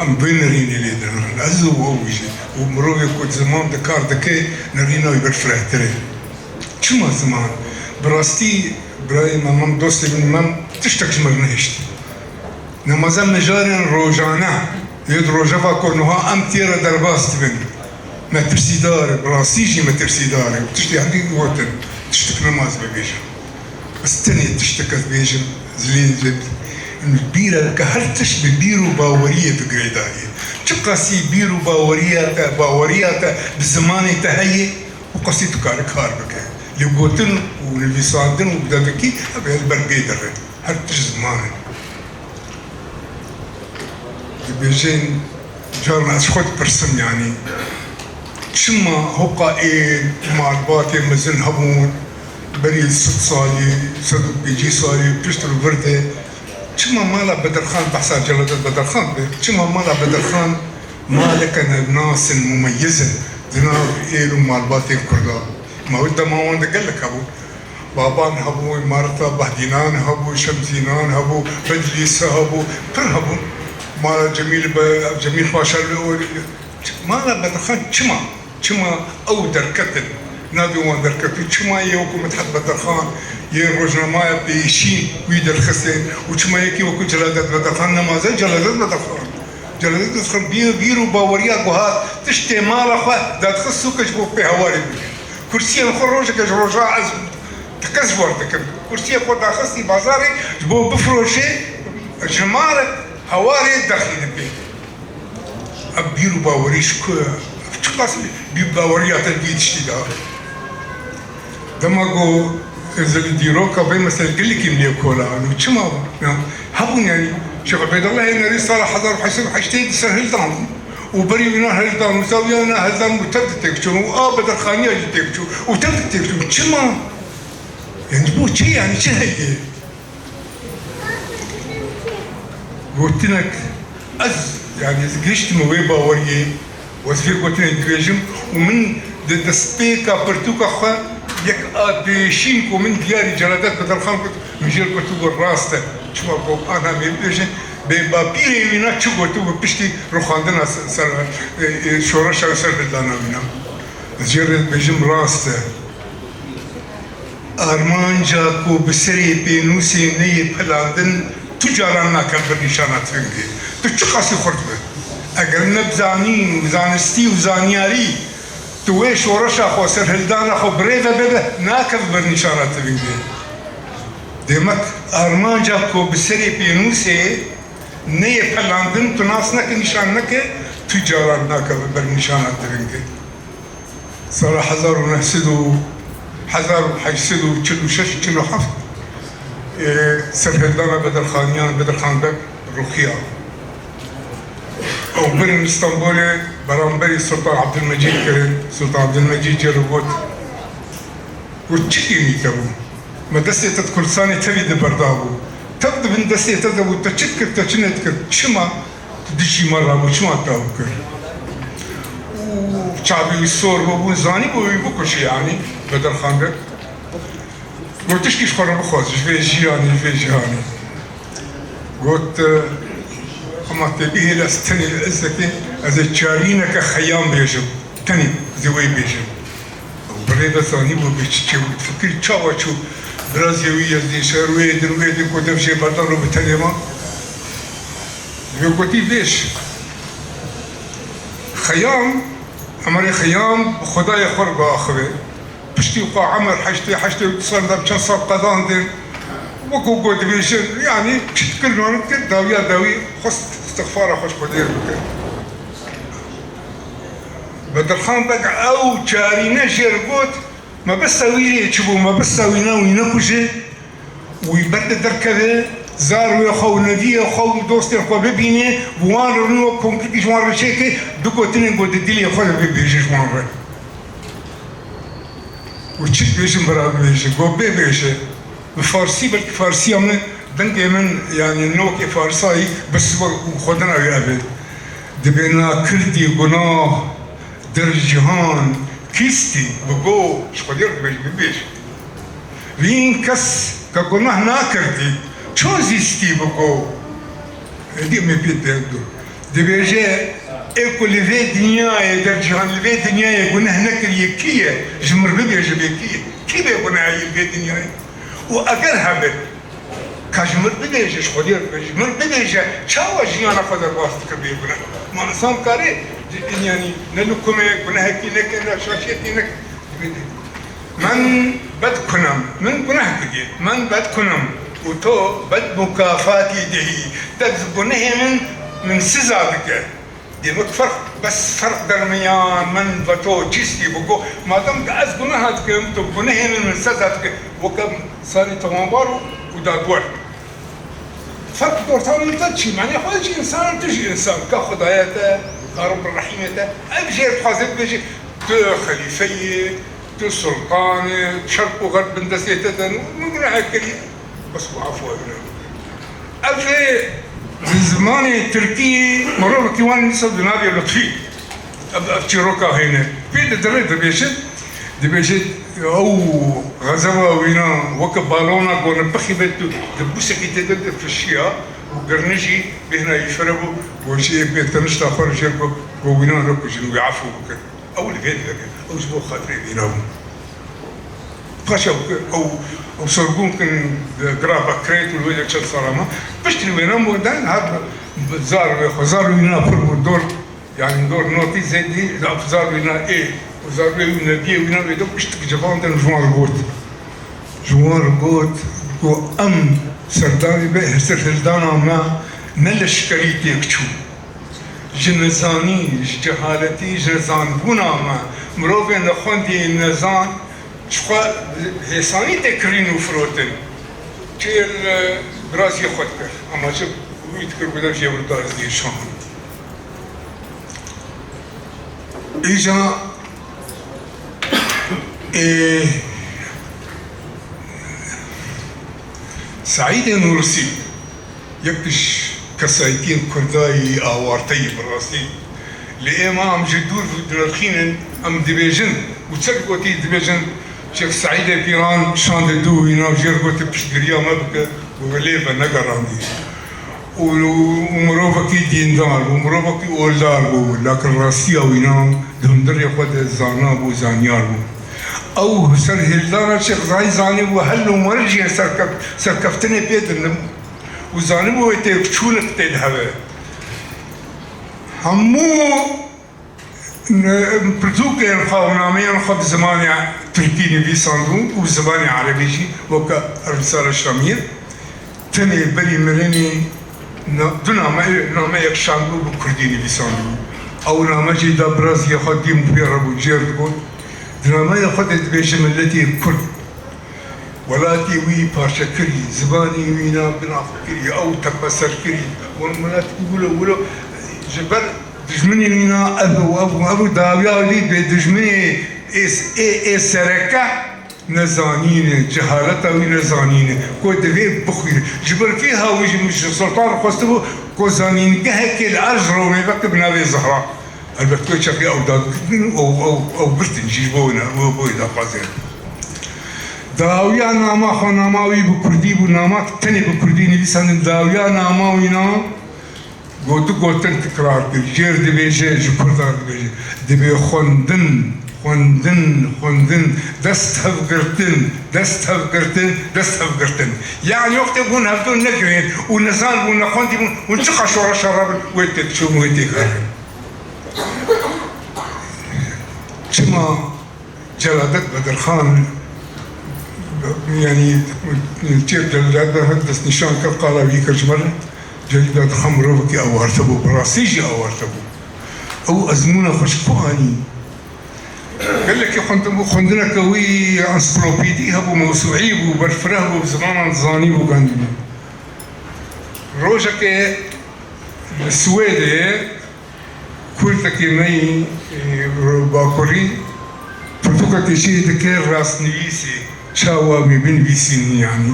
Em vê nerînê lê dihirin. Ez û ew jî. Û mirovê ku ziman de kar dike, nerîna wî berfirehtir e. Çima ziman? Bi rastî birayê me, Mem, dostê min, Mem, tiştek ji me re nehişt. Nemaza mijarên rojane, yê di rojeva ku niha em tê re derbas dibin. Metirsîdar e, bi rastî jî metirsîdar e. Tiştê hindî gotin, tiştek nema ez bibêjim. Ez tenê tiştek ez bêjim, zilên zil. Bîr e ke her tişt bi bîr û baweriyê bi girêdayî. Çiqasî bîr û baweriya te, baweriya te bi zimanê te heye, û qasî tu kare kar bike. Lê gotin û nivîsandin û devekî ev li ber bê dire. Her tişt ziman e. Dibêjin, carna ez xwe dipirsim, yanî çima hoqa ê malbatê mezin hebûn berî sed salî, sed û pêncî salî pişt li vir de, çima mala Bedirxan, behsa Celadet Bedirxan be, çima mala Bedirxan maleke ne-, nas in, mumeyiz in di nav êl û malbatên Kurda? Ma wê dema wan de gelek hebûn. Baban hebû, îmareta Behdînan hebû, Şemzînan hebû, Bedlîse hebû, pir hebûn. Mala Cemîl be, Cemîl Paşa li o, mala Bedirxan çima? Çima ew derketin? Navê wan derket û çima yê wekû Midhet Bedirxan, yê rojnamaya Pêşîn wî derxistin û çima yekî wekû Celadet Bedirxan nemaze Celadet Bedirxan? Celadet Bedirxan bîr, bîr û baweriya guhat tiştê mala xwe dadixist sûke ji bo pê hewarê bûye. Kursiyên xwe rojeke ji roja ez teqez ji wan dikim. Kursiyê xwe daxistî bazarê ji bo bifroşê, ji mare hewarê derxîne pê. Ev bîr û bawerî ji ku ye? Ev çiqas bîr û baweriya te vî tiştî de? Dema ku ez li dîroka vê meselê gelekî min lê kola, û çima hebûn, yanî Şêx Ubeydullah Ênerî sala hezar û heşt sed û heştê di ser hildan bû û berî wîna hildan û zawiya wîna hildan bû, tev di têk çûn û a bedirxaniya jî têk çû û tev di têk çûn. Çima? Yani ji bo çi, yani çi heye? Gotinek, ez, yani ez gihiştime wê baweriyê û ez vê gotinê dibêjim û min di destpêka pirtûka xwe yek a pêşîn ku min diyarî Celadet Bedirxan kut, min jê re gotibû rast e. Çima ku ana bê bibêje, bê bapîrê wîna çi gotibû piştî rûxandina ser, ser, e, e, şoreşa ser hildana wîna. Ez jê re dibêjim rast e. Armanca ku bi serê pênûsê neyê pilandin, tu caran nake bi nîşana tivingê. Tu çiqasî xurt be. Eger ne bi zanîn û zanistî û zanyarî tu wê şoreşa xwe, serhildana xwe bi rê ve bibe, nakeve ber nîşana tivingê. Demek armanca ku bi serê pênûsê neyê pilandin, tu nas neke, nîşan neke, tu caran nakeve ber nîşana tivingê. Sala hezar û neh sed û, hezar û heşt sed û çil û şeş çil û heft, e, serhildana Bedirxaniyan, Bedirxan Beg ruxiya. Ew birin Stenbolê beramberî Sultan Abdülmecîd kirin. Sultan Abdülmecîd jê re got, got, çi kêmî te bû? Me destê te di Kurdistanê tevî di ber dabû. Tev di bin destê te de bû, te çi dikir, te çi nedikir? Çima tu dijî me rabû, çima te ew kir? Û çavê wî sor bûbûn, zanîbû wî bikuşe, yanî Bedirxan Beg. Got, tişkî ji xwe re bixwaz, ji vê jiyanê, ji vê cîhanê. Got, e, hema te bihêle, ez tenê, ez ê, ez ê çarîneke Xeyam bêjim. Tenê, ez ê wê bêjim. Ew bi rê ve zanîbû bê çi çêbû, difikirî çawa çû, birazê wî Yezdî şer wê din, wê din, ku dev jê berdan û bi tenê ma. Wê gotî, bêj. Xeyam, Emerê Xeyam bi Xwedayê xwe re biaxive. Piştî xwe Emer heştê, heştê û du sal de çend sal qedandin. Wekî ku dibêjin, yanî çi dikir, nan dikir, dawiya dawî xwest istixfara xwe ji Xwedê re bikir. Bedirxan Beg ew çarîne jê re got, mebesta wî jê çi bû, mebesta wî ne wî nekuje, wî berde derkeve, zarwê xwe û neviyê xwe û dostên xwe bibîne, bi wan re nû wek konkrîtî ji wan re çêke, du gotinên ku di dilê xwe de bibêje ji wan re. Û çi dibêjin bira bibêje, got bê bêje. Bi farsî, belkî farsiya min, dengê min, yanî nokê farsayî, bes wek xwedina wî ev e. Dibê na kirdî gunah der cihan kîstî, bi go, ji Xwedê re dibêje, bibêje. Vîn kes ke gunah nakirdî, çon zîstî bi go. Êdî em ê pê de dur. Dibêje, ê ku li vê dinyayê, der cîhan, li vê dinyayê guneh nekiriye kî ye? Ji mir bibêje bê kî ye? Kî bê gunehê li vê dinyayê? Û eger hebe, ka ji mir bibêje, ji Xwedê re, ji mir bibêje, çawa jiyana xwe derbas dike bê guneh? Ma insan kare, yanî ne li kumê gunehekî neke, ne şaşiyetî neke. Min bed kunem, min guneh kiriye, min bed kunem û to bed mukafatî dihî. Te bi gunehê min, min siza dike. Demek ferq, bes ferq dermiyan min ve to çîstî bû ku madem ki ez guneha dikim, tu gunehê min, min siza dike. Weke sanî tawanbar û, û dadwer. Ferq dortan min te çi? Mane xwe jî insan, tu jî insan. Ka Xwedaya te, ka Rabb Rehîmê te, ev jê dixwaze bibêje, tu xelîfe yî, tu sultan î, şerq û xerb bin destê te de, min guneh kirî, bes û afwa bine. Ev ê di zimanê tirkî mirovekî wan nivîsa di navê Lutfî. Ev, ev çîroka hêne. Pê de dirê dibêje, dibêje, ew xezeba wîna weke balona gone bixîbe tu, di bûsekî tê de difişiya û girnijî bêhna wî fire bû, got jî ê bê tenişta xwe re jê re got, got wîna nekujin, wî efû bikin. Ew li vê dibe, ew ji bo xatirê wîna bû. Paşa ew, ew sorgûn kin, grava krêt û li wê de çend sala ma. Piştî wêna bû, den her zar wê xwe, zar wîna pir bû, dor, yanî dor notî zêdî, zar wîna ê, û zar wê wîna diyê wîna wê de piştik civan den ji wan re got. Ji wan re got, ku em serdarî be, serhildana me ne leşkerî têk çû. Ji nizanî, ji cehaletî, ji nezanbûna me, mirovên nexwendî nezan, ji xwe hêsanî tê kirîn û firotin. Çi li birazî xwe dikir. Ama çi Wî dikir ku dev jê wilo da ez dêşan. Îca, ê, Seîdê Nûrsî, yek ji kesayetiyên Kurda yî awarte yî bi rastî. Lê êma em ji dûr dinirxînin, em dibêjin û çek gotî dibêjin, Şêx Seîdê Pîran şandê dû wî nav jêr gote piştgiriya me bike û lê venegerandî. Û, û mirovekî dîndar bû, mirovekî oldar bû, lakin rastiya wîna di hundirê xwe de zana bû, zanyar bû. Ew ser hêldana Şêx Zayî zanîbû hel û mercên serkeft-, serkeftinê pê didin û zanîbû wê têkçûnik tê di heve. Hemû Ne, pirtûkên xwe û nameyên xwe bi zimanê tirkî nivîsandibû û bi zimanê erebî jî, weke Risale Şamiyê, tenê berî mirinê na-, du name, nameyek şandibû bi kurdî nivîsandibû. Ew name jî da biraziyê xwe dîm pê re bû, jêr digot. Di nameya xwe de dibêje miletê kurd. Welatê wî parçe kirî, zimanê wî na binax kirî, ew tepeser kirî, wan milet wilo wilo ji ber dijminên wî na ev û ev û ev û dawiya wî bê dijminê ê, ê, ê sereke nezanîne, cehaleta wî nezanîne, ku divê bixwîne. Ji ber vê hawî jî min ji Sultan xwestibû ku zanîngehekê li Erziromê veke bi navê Zehra. Elbet ku çaxê ew dagirtin û ew, ew, ew girtin jî ji bo wina, bo, bo wê daxwazê. Dawiya nama xwe, nama wî bi kurdî bû, nama tenê bi kurdî nivîsandin, dawiya nama wî na got, du gotin tikrar kir. Jêr dibêje, ji kurdan dibêje. Dibê xwendin, xwendin, xwendin, dest hevgirtin, dest hevgirtin, dest hevgirtin. Yani wextê bûn hevdû negirên û nezan bûn, nexwendî bûn, hûn çiqa şoreşa rabin, wê têk çûn, wê têk herin. Çima Celadet Bedirxan, yanî, çêr Celadet Bedirxan destnîşan kir, qala wî kir ji me re, Celadet Bedirxan mirovekî awarte bû, bi rastî jî awarte bû. Ew ezmûna xwe ji ku anî? Gelekî xwendin bû, xwendineke wî, ensiklopedî hebû, mewsûî bû, berfireh bû, bi zimanan zanî bû, gandî bû. Rojekê li Swêdê Kurdekî me yî, e, bakurî pirtûkekî çî dike rastnivîsê, çawa wî binivîsîn yanî.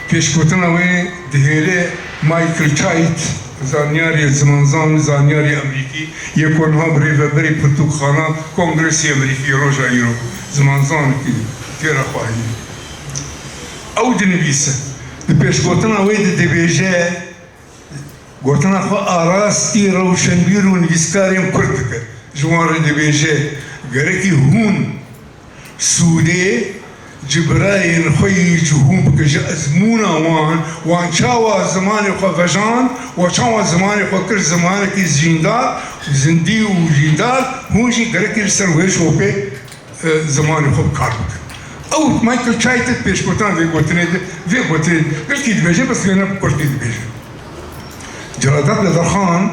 Pêşgotina wê dihêle Michael Chait, zanyarê zimanzan, zanyarê Amerîkî, yê ku niha bi rêveberê pirtûkxana Kongresê Amerîkî roja îro, zimanzanekî têra xwahî. Ew dinivîse, di pêşgotina wê de dibêje, Gotina xwe arastî rewşenbîr û nivîskarên kurd dike. Ji wan re dibêje, gerekî hûn sûdê ji birayên xwe yî ji hûn bike, ji ezmûna wan, wan çawa zimanê xwe vejand, wan çawa zimanê xwe kir zimanekî zîndar, zindî û jîndar, hûn jî gerekî li ser wê şopê e, zimanê xwe bi kar bikin. Ew Michael Chait pêşgotina vê gotinê di, vê gotinê di, gilkî dibêje, bes wêne bi kurtî dibêje. Celadet Bedirxan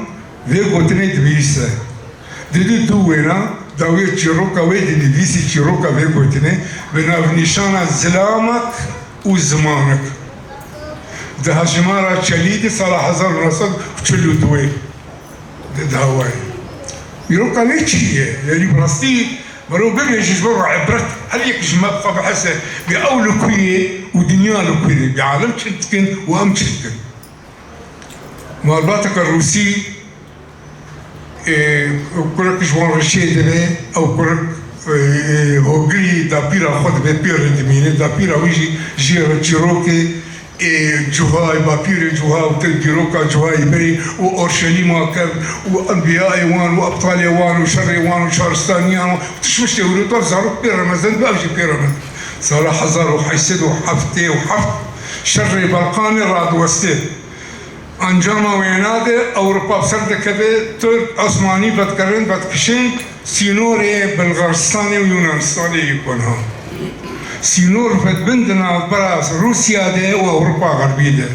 vê gotinê dibihîse. Didî du wêna, dawiyê çîroka wê dinivîsî çîroka vê gotinê, bi navnîşana Zilamek û Zimanek. Di hejmara Çelî de sala hezar û neh sed û çil û du di dawayê. Îroka wê çi ye? Yanî bi rastî merov bibêje ji bo ibret, her yek ji me bi xwe bihese, bê ew li ku ye û dinya li ku ye, bê alem çi dikin û em çi dikin. Malbateke Rûsî, ê, kurek ji wan re çê dibe, ew kurek, ê, ê, hogirî dapîra xwe dibe, pê re dimîne, dapîra wî jî jê re çîrokê, ê, cuha, ê, bapîrê cuha û te dîroka cuha yê berê û Orşelîma kevn û enbiyayê wan û ebtalê wan û şerê wan û şaristaniyan û tişt miştê wilo, ev zarok pê re mezin be, ev jî pê re mezin. Sala hezar û heşt sed û heftê û heft şerê Balkanê radiweste. Encama wêna de Ewropa bi ser dikeve, Tirk, Osmanî vedikerin, vedikişin, Sînorê Bilgaristanê û Yunanistanê yê ku niha. Sînor vedibin di navbera Rûsya de û Ewropa Xerbî de.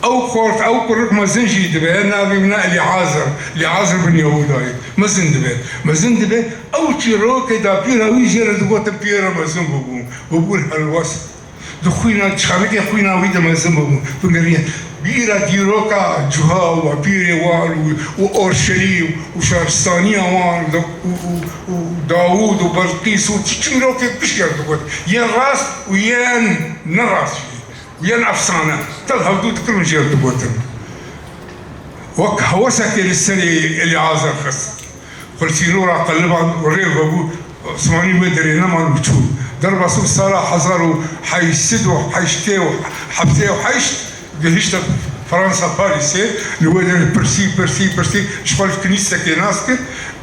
Ew xort, ew kurik mezin jî dibe, navê wî ne Elîazir, Elîazir bin Yehûda ye. Mezin dibe. Mezin dibe, ew çîrokê dapîra wî jê re digotin pê re mezin bibûn. Bibûn helwest. Di xwîna, çalikê xwîna wî de mezin bibûn. Bigeriye. Bîra dîroka cuha û apîrê wan û, û Orşelîm û şaristaniya wan û, û, û, û Dawûd û Belqîs û çi çîrokê pişt yer digot. Yên rast û yên ne rast jî. Û yên efsane. Tev hevdû dikirin jêr digotin. Wek hewesekê li serê Elîazar xist. Xwe li sînora qeliband û rê vebû, Osmanî wê derê neman û çû. Derbasî sala hezar û heşt sed û heştê û heftê û heşt gihişte Fransa Parîsê, li wê derê pirsî, pirsî, pirsî, ji xwe li kinîsekê nas kir.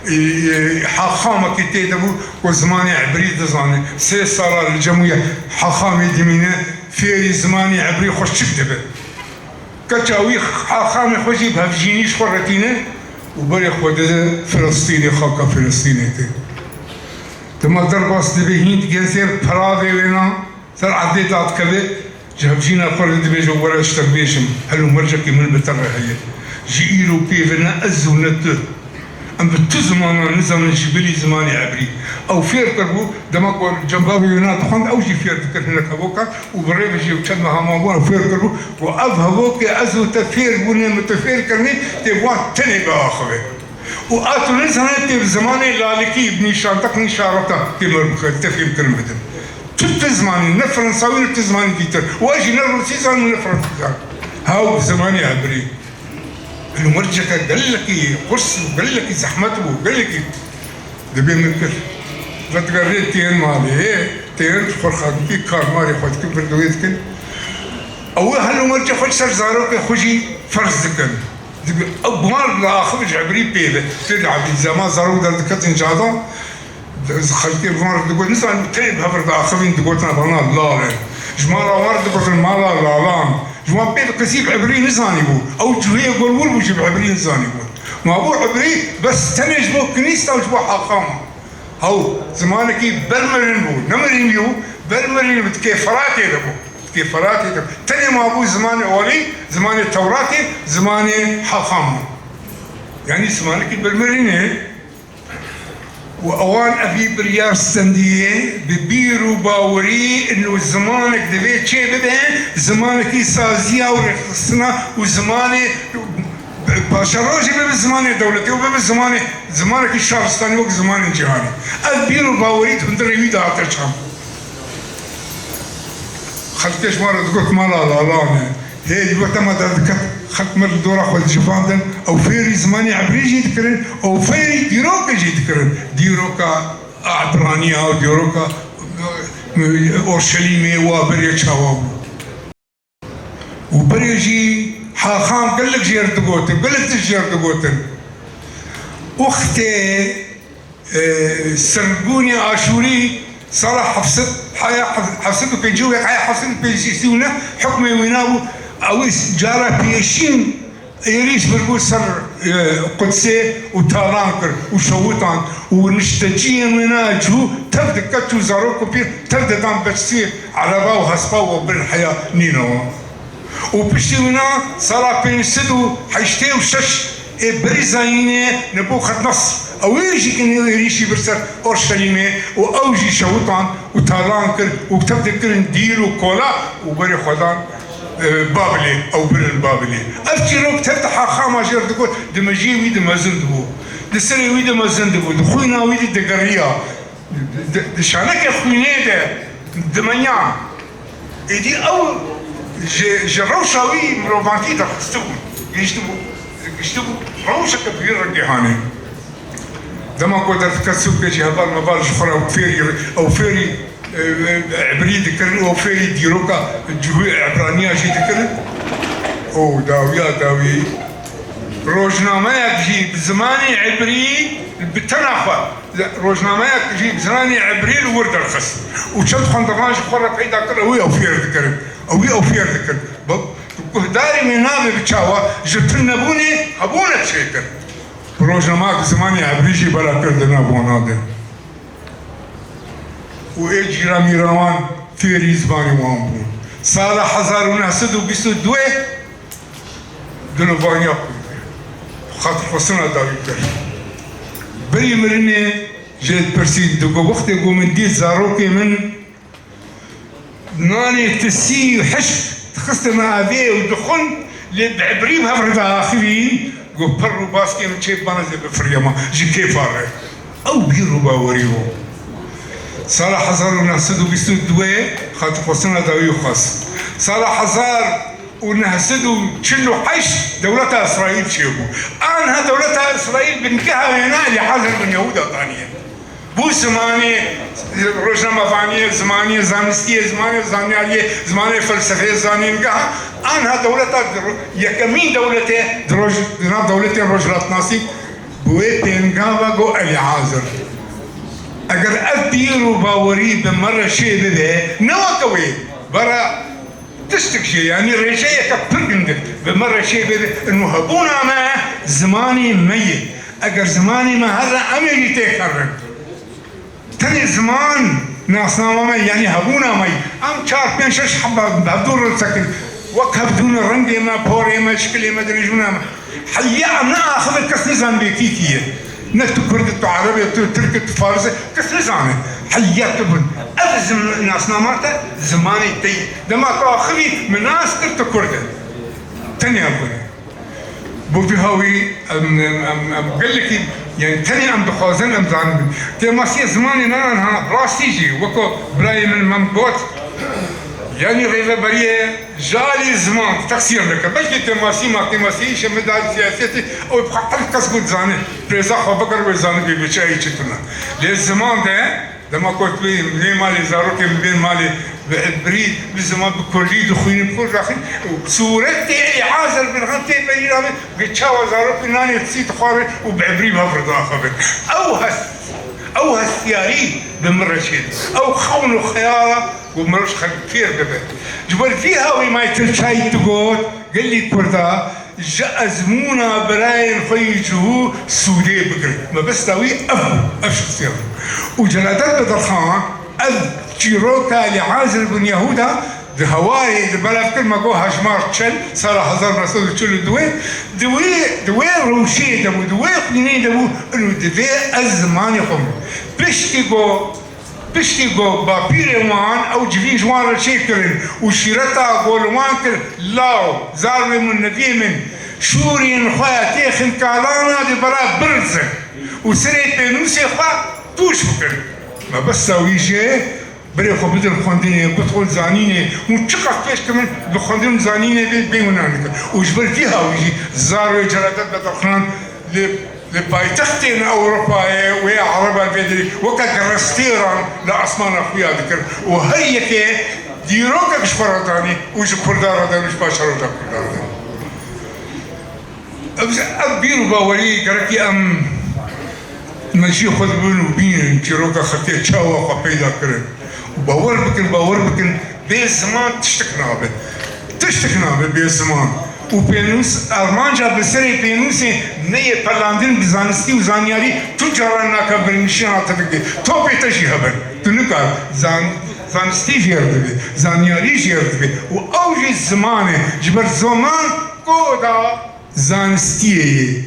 Ê, ê, haxamekî tê de bû ku zimanê ebrî dizane. Sê sala li cem wî haxamê dimîne, fêrî zimanê ebrî xwe çik dibe. Keça wî haxamê xwe jî bi hevjînî ji xwe re tîne û berê xwe dide Filistînê, xaka Filistînê tê. Dema derbas dibe hîn digihê ser peravê wêna, ser ehdê dadikeve, ji hevjîna xwe re dibêje, were ji te bibêjim, hel û mercekî min bi te re heye. Ji îro pê ve ne ez û ne tu. Em bi tu zimanan nizanin ji bilî zimanê ebrî. Ew fêr kiribû, dema ku cengavê wêna dixwend, ew jî fêr dikir hinek hevokan û bi rê ve jî çend meha mabû, ew fêr kiribû ku ev hevokê ez û te fêr bûne, min te fêr kirine, tê wan tenê biaxive. Û a tu nizane tê bi zimanê lalikî, bi nîşandeq nîşareta tê mer bixwe, tê fêmkirin bidin. Tu, tu zimanî, ne fransawî ne tu zimanî dîtir. Û ez jî ne rûsî zanim ne fransî zanim. Hew bi zimanê ebrî. Li merceke gelekî qurs û gelekî zehmet bû, gelekî dibê min kir. Vedigerê tên malê, tên xwe xwe dikin, karmarê xwe dikin, vir dawê dikin. Ew ê hel û mercê xwe ji ser zarokê xwe jî ferz dikin. Dibi, ew bi wan re diaxivin ji ebrî pê ve. Tê diaxivin, zema zarok derdiketin cadan, Xelkê bi wan re digot, nizanim, tenê bi hev re diaxivin, digotin, vana lal in. Ji mala wan re digotin, mala lalan. Ji wan pê ve kesî bi ebrî nizanîbû. Ew cihê gor wir bû jî bi ebrî nizanîbû. Ma bû ebrî bes tenê ji bo kinîsta û ji bo haxama. Hew zimanekî bermirin bû, nemirîn bû, bermirin bû, di kêferatê de bû. Di kêferatê de. Tenê mabû zimanê olî, zimanê Tewratê, zimanê haxam bû. Yanî zimanekî bermirin e. Û ewan evî biryar stendiye, bi bîr û bawerî ino zimanek divê çê bibe, zimanekî saziya û rêxistina û zimanê paşerojê bibe zimanê dewletê û bibe zimanê, zimanekî şaristanî wek zimanên cîhanê. Ev bîr û bawerî di hundirê wî de hate çand. Xelkê ji me re digot mala lalan e. Hê, ji bo dema derdiket, xelk me li dora xwe dicivandin, ew fêrî zimanê ebrî jî dikirin, ew fêrî dîrokê jî dikirin. Dîroka Ebraniya û dîroka, e, Orşelîmê wa berê çawa bû. Û berê jî haxam gelek jêr digotin, gelek tişt jêr digotin. Wextê Sirgûnê Aşûrî sala heft sed, heya heft sed û pêncî û yek, heya heft sed û pêncî û neh hukmê wîna bû. Ew ê cara pêşîn êrîş biribû ser, e, Qudsê û talan kir û şewitan û nişteciyên wêna cû tev diket û zarok û pîr tev didan beçsî ereba û hespa û bin heya nîne wan. Û piştî wina sala pênc sed û heştê û şeş ê berî zayînê Nebûxednes, ew ê jî kinê êrîşî bir ser Orşelîmê û ew jî şewitan û talan kir û tev dikirin dîr û kola û berê xwe dan, e, Babilê, ew birin Babilê. Ev çîrok tev di haxama jêr digot, di mejiyê wî de mezin dibû. Di serê wî de mezin dibû, di xwîna wî de digeriya. Di, di şaneke xwînê de dimenya. Êdî ew ji, ji rewşa wî mirovantî derxistibû, gihiştibû, gihiştibû rewşeke bi vî rengê hanê. Dema ku derdikeve sûkê jî heval meval ji xwe re ew fêrî, ew fêrî, e, e, ebrî dikirin û ew fêrî dîroka cihû ebraniya jî dikirin. Û dawiya dawî rojnameyek jî bi zimanê ebrî bi tena xwe Rojnameyek jî bi zimanê ebrî li wir derxist û çend xwendevan ji xwe re peyda kir, ew ê ew fêr dikirin. Ew ê ew fêr dikin. Bi guhdarê wê navê bi çawa ji tunebûnê hebûne çêkir. Bi rojnamek zimanê ebrî jî bela kir di nav wana de. Û ê cîra mîra wan fêrî zimanê wan bûn. Sala hezar û neh sed û bîst û duyê Dilovaniya xwe xatirxwestina dawî kir. Berî mirinê jê dipirsî, digo, wextê ku min dît zarokê min nanê tisî û hişk dixistine avê û dixwin, Lê bi ebrî bi hev re diaxivîn, got, "Perr û baskê min çê bibana zê bifiriyama ji kêfa re." Ew bîr û bawerî bû. Sala hezar û neh sed û bîst û duê xatirxwestina dawî xwest. Sala hezar û neh sed û çil û heşt dewleta Îsraîl çêbû. Anha dewleta Îsraîl bingeha wêna Elî Hazir bin Yehûda daniye. Bû zimanê rojnamevaniyê, zimanê zanistiyê, zimanê zanyariyê, zimanê felsefeyê zanîngeha. Anha dewleta di ro-, yekemîn dewletê di roj-, di nav dewletên rojhilatnasî bi wê pêngava got Elî Hazir. Eger ev bîr û bawerî bi me re çê bibe, ne weke wê, bera tiştik jê, yanî rêjeyeke pir gindik bi me re çê bibe, inu hebûna me zimanê me ye. Eger zimanê me here, em ê jî têk herin. Tenê ziman nasnama me, yanî hebûna me ye. Em çar, pênc, şeş heba bi hevdû re disekin. Wek hevdûn rengê me, porê me, şikilê me, dirêjbûna me. Heye em neaxivin, kes nizan bê kî kî ye. Ne tu kurd î, tu ereb î, tu tirk î, tu faris î, kes nizane. Heye tu bin. Ev zim-, nasnama te, zimanê te ye. Dema tu axivî, min nas kir tu kurd î. Tenê ev bûne. Bo vî hawî em, em, em, em gelekî, yanî tenê em dixwazin em zanibin. Kêmasiyê zimanê me anha, rastî jî, weko birayê min Mem got, yanî rêveberiyê ji alî ziman teqsîr neke. Belkî kêmasî ma, kêmasî îşe me dayî siyasetê, ew bi her kes ku dizane, rêza xwe bikir wê zanibê bi çi ayî çi tune. Lê ziman de, dema ku tu bê, bê malê zarokê min, bê malê bi ebrî, bi ziman, bi kurdî dixwînin, bi kurd axin, û sûretê Elî Hazir bin Xan tê berî navê, bi çawa zarokê nanê tiştî dixwarin û bi ebrî bi hev re diaxivin. Ew hest, ew hestiyarî bi min re çêdibe. Ew xewn û xeyala ku mirov ji xelk fêr bibe. Ji ber vî hawî Michael Chait digot, gelî kurda ji ezmûna birayên xwe yî cihû sûdê bigirin. Mebesta wî ev bû, ev şexsiyet bû. Û Celadet Bedirxan, ev çîroka Elî Hazir bin Yehûda di hewarê, di belav kir, me got hejmar çil, sala hezar neh sed û çil û duê, di wê, di wê rewşê de bû, di wê xwînê de bû, û divê ez zimanê xwe min. Piştî got, Piştî ku bapîrên wan ew civîn ji wan re çêkirin û şîreta ku li wan kir, law, zarvê min, neviyê min, şûrên xwe têxin kalana, dê bera birizin û serê pênûsê xwe tûş bikin. Mebesta wî jê, berê xwe bidin xwendinê, bidxwin zanînê, hûn çiqas pêş kevin bi xwendin û zanînê bê, bê hûn nan dikin. Û ji ber vî hawî jî zarvê Celadet Bedirxan li Li paytextên Ewropayê wê Ereban vê derî weke girestêran li asmana xuya dikir û her yekê dîrokek ji xwe re danî û ji Kurdan re danî û ji paşerota Kurdan re danî. Ev, ev bîr û bawerî gerekî em mejiyê xwe dibin û bînin çîroka xelkê çawa xwe peyda kirin û bawer bikin, bawer bikin, bê ziman tiştik nabe. Tiştik nabe bê ziman. Û pênûs, armanca bi serê pênûsê neyê pelandin bi zanistî û zanyarî tu caran nake birnişîna te bike. Topê te jî hebe. Tu nikar zan-, zanistî jêr dibe, zanyarî jêr dibe. Û ew jî ziman e. Ji ber ziman koda zanistiyê ye.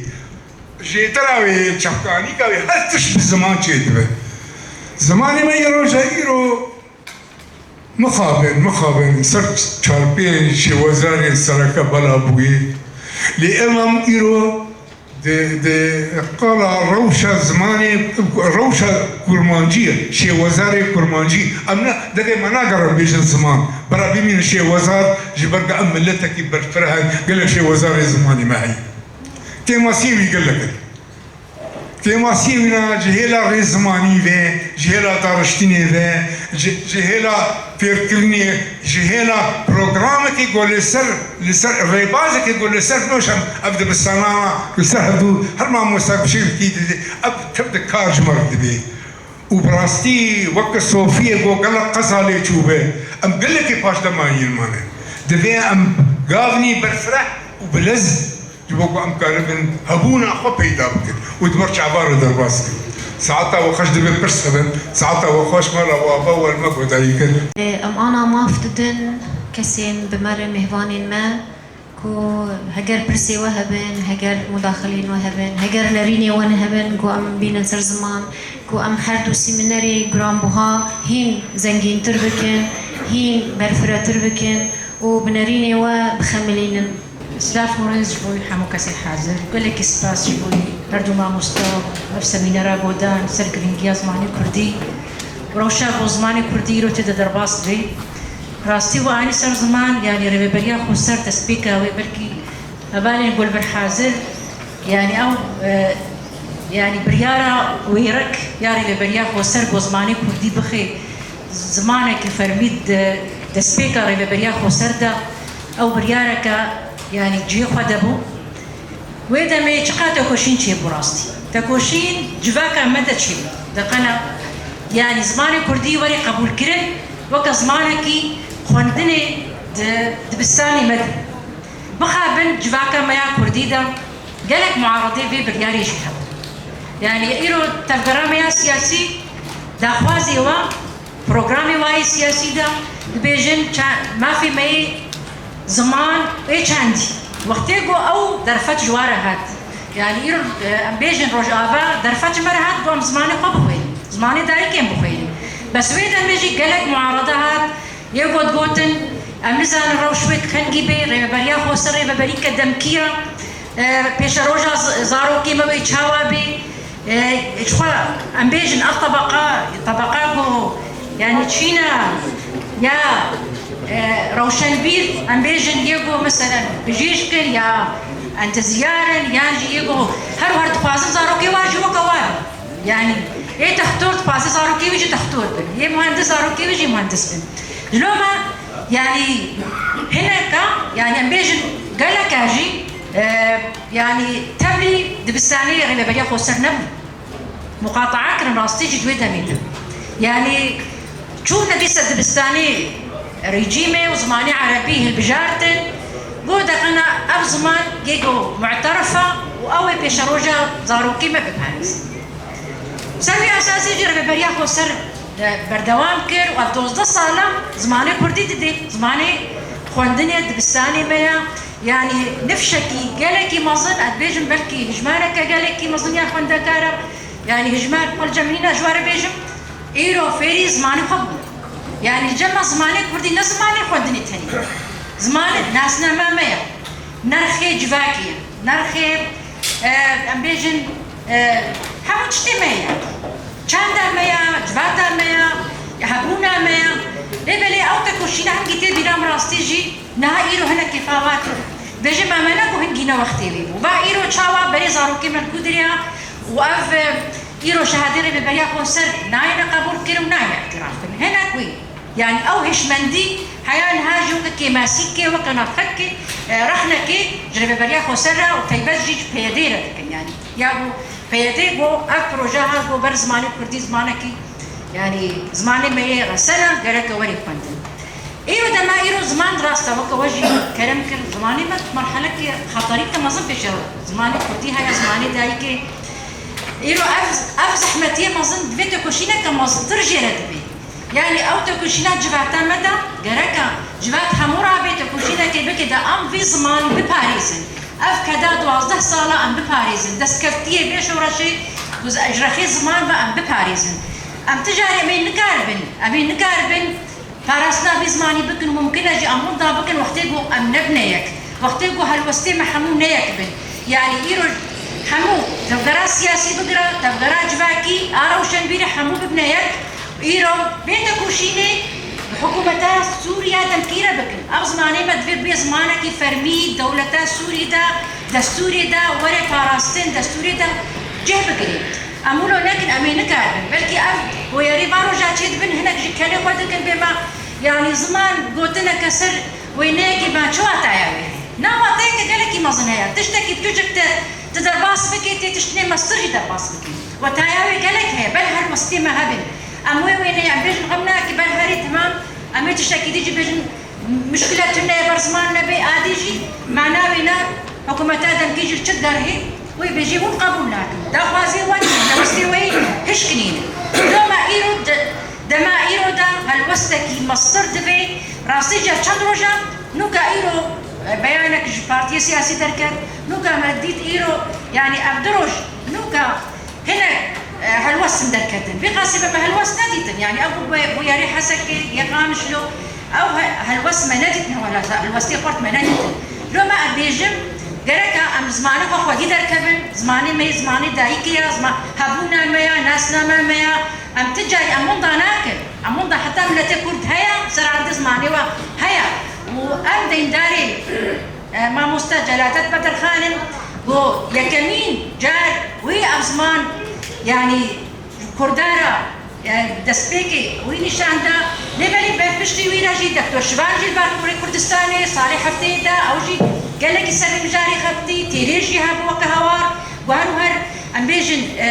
Jêtira wê, çavkanîka wê, her tişt bi ziman çêdibe. Zimanê me yê roja îro mixabin, mixabin ser çarpêyên şêwezarên sereke bela bûyî. Lê em, em îro di, di qala rewşa zimanê, rewşa kurmancî ye, şêwezarê kurmancî. Em ne, devê me nagerin bêjin ziman. Bera bimînin şêwezar, ji ber ku em miletekî berfireh in, gelek şêwezarê zimanê me heye. Kêmasiyê wî gelek in. Kêmasiyê wîna ji hêla rêzimanî ve, ji hêla dariştinê ve, ji, ji hêla fêrkirinê, ji hêla programekê ku li ser, li ser rêbazekê ku li ser nûşan ev dibistana li ser hevdû her mamoste bi şeklekî dide, ev tev di kar ji me re dibe. Û bi rastî weke sofiyê ku gelek qeza lê çûbe, em gelekî paşdemayîn mane. Divê em gavnî berfireh û bilez Ji bo ku em karibin hebûna xwe peyda bikin û di ber çavan re derbas bikin. Saeta we xweş, divê pirs hebin. Saeta we xweş, mala we ava we li me guhdarî kir. Em ana maf didin kesên bi me re, mêvanên me, ku heger pirsê we hebin, heger mudaxilên we hebin, heger nerînê we nehebin, ku em bînin ser ziman, ku em her du sîminerê giranbuha hîn zengîntir bikin, hîn berfiretir bikin û bi nerînê we bixemilînin. Silav û rêz ji bo hemû kesê hazir. Gelekî spas ji bo her du mamosta ev semînera godan ser girîngiya zimanê kurdî û rewşa ku zimanê kurdî îro tê de derbas dibe. Rastî û anî ser ziman, yanî rêveberiya xweser destpêka wê belkî hevalên ku li vir hazir, yanî ew, e, yanî biryara wêrek ya rêveberiya xweser ku zimanê kurdî bixe zimaneke fermî di destpêka rêveberiya xweser de, ew biryareke yanî cihê xwe de bû. Wê demê çiqas tekoşîn çêbû rastî. Tekoşîn civaka me de çêbû. Deqena yanî zimanê kurdî werê qebûlkirin weke zimanekî xwendinê di dibistanê me de. Mixabin civaka me ya kurdî de gelek muaredê vê biryarê jî hebû. Yanî îro tevgera me ya siyasî daxwazê wa programê wa yê siyasî de dibêjin ça-, mafê me yê ziman ê çendî. Wextê ku ew derfet ji wa re hat. Yanî îro, e, em bêjin Rojava derfet ji me re hat ku em zimanê xwe bixwînin. Zimanê dayikê em bixwînin. Bes wê demê jî gelek muarede hat. Yê got, gotin, em nizanin rewş wê hingî bê, rêveberiya xweser rêveberîke demkî ye. E, pêşeroja z-, zarokê me wê çawa bê? E, ji xwe em bêjin ev tebeqa, tebeqa ku, yanî çîna ya, e, rewşenbîr, em bêjin yê ku meselen bijîşk in ya entezyar in, yan jî yê ku her wiha dixwazin zarokê wan jî weke wan. Yanî ê textor dixwaze zarokê wî jî textor bin. Yê muhendis zarokê wî jî muhendis bin. Ji loma, yanî hineka, yanî em bêjin geleka jî, e, yanî tevlî dibistanê rêveberiya xweser nebû. Muqataa kirin rastî jî di wê demê de. Yanî çûne dîsa dibistanê rejîmê û zimanê erebî hilbijartin, got deqena ev ziman yê ku mu'terif e û ew ê pêşeroja zarokê me biparêzin. Ser vê esasê jî rêveberiya xweser, e, berdewam kir û ev dozdeh sala zimanê kurdî didê, zimanê xwendinê dibistanê me ya, yanî nifşekî gelekî mezin, ez dibêjim belkî hijmareke gelekî mezin ya xwendekar e, yanî hijmar xwe li cem nîne ji we re bêjim, îro fêrî zimanê xwe bûn. Yanî li cem me zimanê kurdî ne zimanê xwendinê tenê, zimanê nasnama me ye, nerxê civakê ye. Nerxê, e, em bêjin, e, hemû tiştê me ye. Çanda me ye, civata me ye, hebûna me ye. Lê belê ew tekoşîna hingî tê bîra min rastî jî niha îro hinekî favat e. Bêjim em ne ku hingî ne wextê wê bû. Va îro çawa berê zarokê me li ku diriya û ev, e, îro şehadê rêveberiya xweser nayêne qebûl kirin û nayêne îtiraf kirin. Hinek wê. Yanî ew hişmendî heya niha jî weke kêmasîkê, weke navxekê, e, rexnekê ji rêveberiya xweser re û taybet jî ji P Y D'ê re dikin. Yanî ya ku P Y D got ev proje hat got ber zimanê kurdî zimanekî, yanî zimanê me yê resen e, gereke werê xwendin. Îro dema îro ziman rast e, weke we jî kerem kir, zimanê me merhelekê xeterî ke mezin pêşe zimanê kurdî heye, zimanê dayikê. Îro ev, ev zehmetiyê mezin divê tekoşîneke mezintir jê re dibe. Yanî ew tekoşîna civata me de gereke civat hemû rabê tekoşînekê bike de em vî zimanî biparêzin. Ev keda duwazdeh sala em biparêzin. Destkeftiyê vê şoreşê ku ji rexê ziman ve em biparêzin. Em ti carê em ê nikaribin, em ê nikaribin parastina vî zimanî bikin, mumkin e jî em winda bikin wextê ku em nebine yek. Wextê ku helwestê me hemû ne yek bin. Yanî îro hemû tevgera siyasî bigire, tevgera civakî, a rewşenbîrî hemû bibine yek. Îro bê tekoşînê bi hikûmeta Sûriya demkî re bikin. Ev zimanê me divê bê zimanekî fermî dewleta Sûrî de, destûrê de were parastin, destûrê de cih bigirê. Em wilo nekin, em ê nikaribin. Belkî ev bûyerî van roja çêdibin, hinek ji kelê xwe dikin bê me, yanî ziman gotineke ser wêneyekê me çi wataya wê heye? Na, wateyeke gelekî mezin heye. Tiştekî tu cik te, tu derbas bikî, tê tiştinê mestir jî derbas bikî. Wataya wê gelek heye, ber helwestê me hebin. Em wê wêneyê, em bêjin xemnayekî ber herê temam, em ê tiştekî dî jî bêjin, muşkile tune ye, ber ziman nebê, a dî jî mana wê ne, hikûmeta demkî jî li çi derhê wê bêjî hûn qebûl nakin. Daxwazê we nîne, helwestê we yî hişk nîne. Dema îro de, dema îro de helwestekî mestir divê, rastî ca çend roja, nûka îro, e, beyanek ji partiyê siyasî derket, nûka me dît îro, yanî ev du roj, nûka hinek, e, helwestin derketin. Vî qasî be me helwest nedîtin. Yanî ev bû, bûyerê Hesekê, yê Qamişlo, ew he-, helwest me nedîtin, helwest-, helwestê xurt me nedîtin. Loma em bêjim, gereka em zimanê xwe xwedî derkevin, zimanê me yê zimanê dayikê ya, zima-, hebûna me ya, nasnama me ya, em ti carî em winda nakin. Em winda heta miletê Kurd heye, ser erdê zimanê we heye. Û em deyndarê, e, mamoste Celadet Bedirxan in, ku yekemîn car wî ev ziman, yanî, Kurda re, e, destpêkê wî nîşan da, lê belê ber piştî wî re jî Doktor Şivan jî li Bakurê Kurdistanê salê hefteyê da, ew jî gelekî ser vê mijarê xebitî, Têrê jî hebû weke hawar, û her û her, em bêjin, e,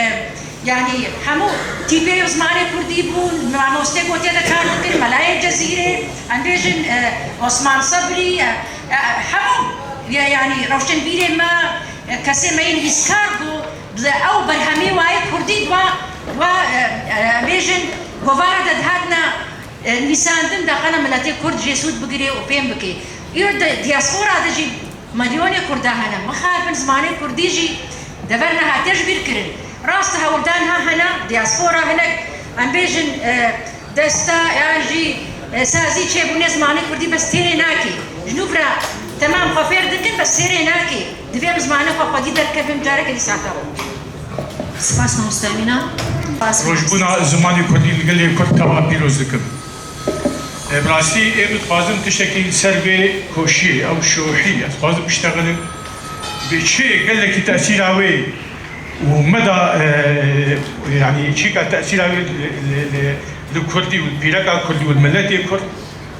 yanî hemû tîpê zimanê kurdî bûn, mamostê ku tê de kar dikin, Melayê Cezîrê, em bêjin, e, Osman Sebrî, e, e, hemû, ya-, yanî rewşenbîrê me, e, kesê me yên nivîskar bû, Bi ew berhemê wayê kurdî wa, wa, e, e, em bêjin, govara de dihatine, e, nivîsandin de qena miletê kurd jê sûd bigirê û fêm bike. Îro di diaspora de jî milyonê kurda hene. Mixabin zimanê kurdî jî dever nehatiye ji bîr kirin. Rast e hewldan ha hene, diaspora hinek, em bêjin, e, desta yan jî, e, sazî çêbûnê zimanê kurdî bes têrê nake. Ji nû vira temam xwe fêr dikin, bes têrê nake. Divê em zimanê xwe xwedî derkevin, careke dîsa hewl. Spas mamoste Emîna. Spas. Rojbûna zimanê kurdî li gelê kurd teva pîroz dikim. E, bi rastî ê min dixwazim tiştekî li ser vê koşiyê, ew şohî, ez dixwazim biştexilin. Bi çi gelekî tesîra wê û me da, e, yanî çîka tesîra wê li, li, li, li kurdî û pîreka kurdî û li miletê kurd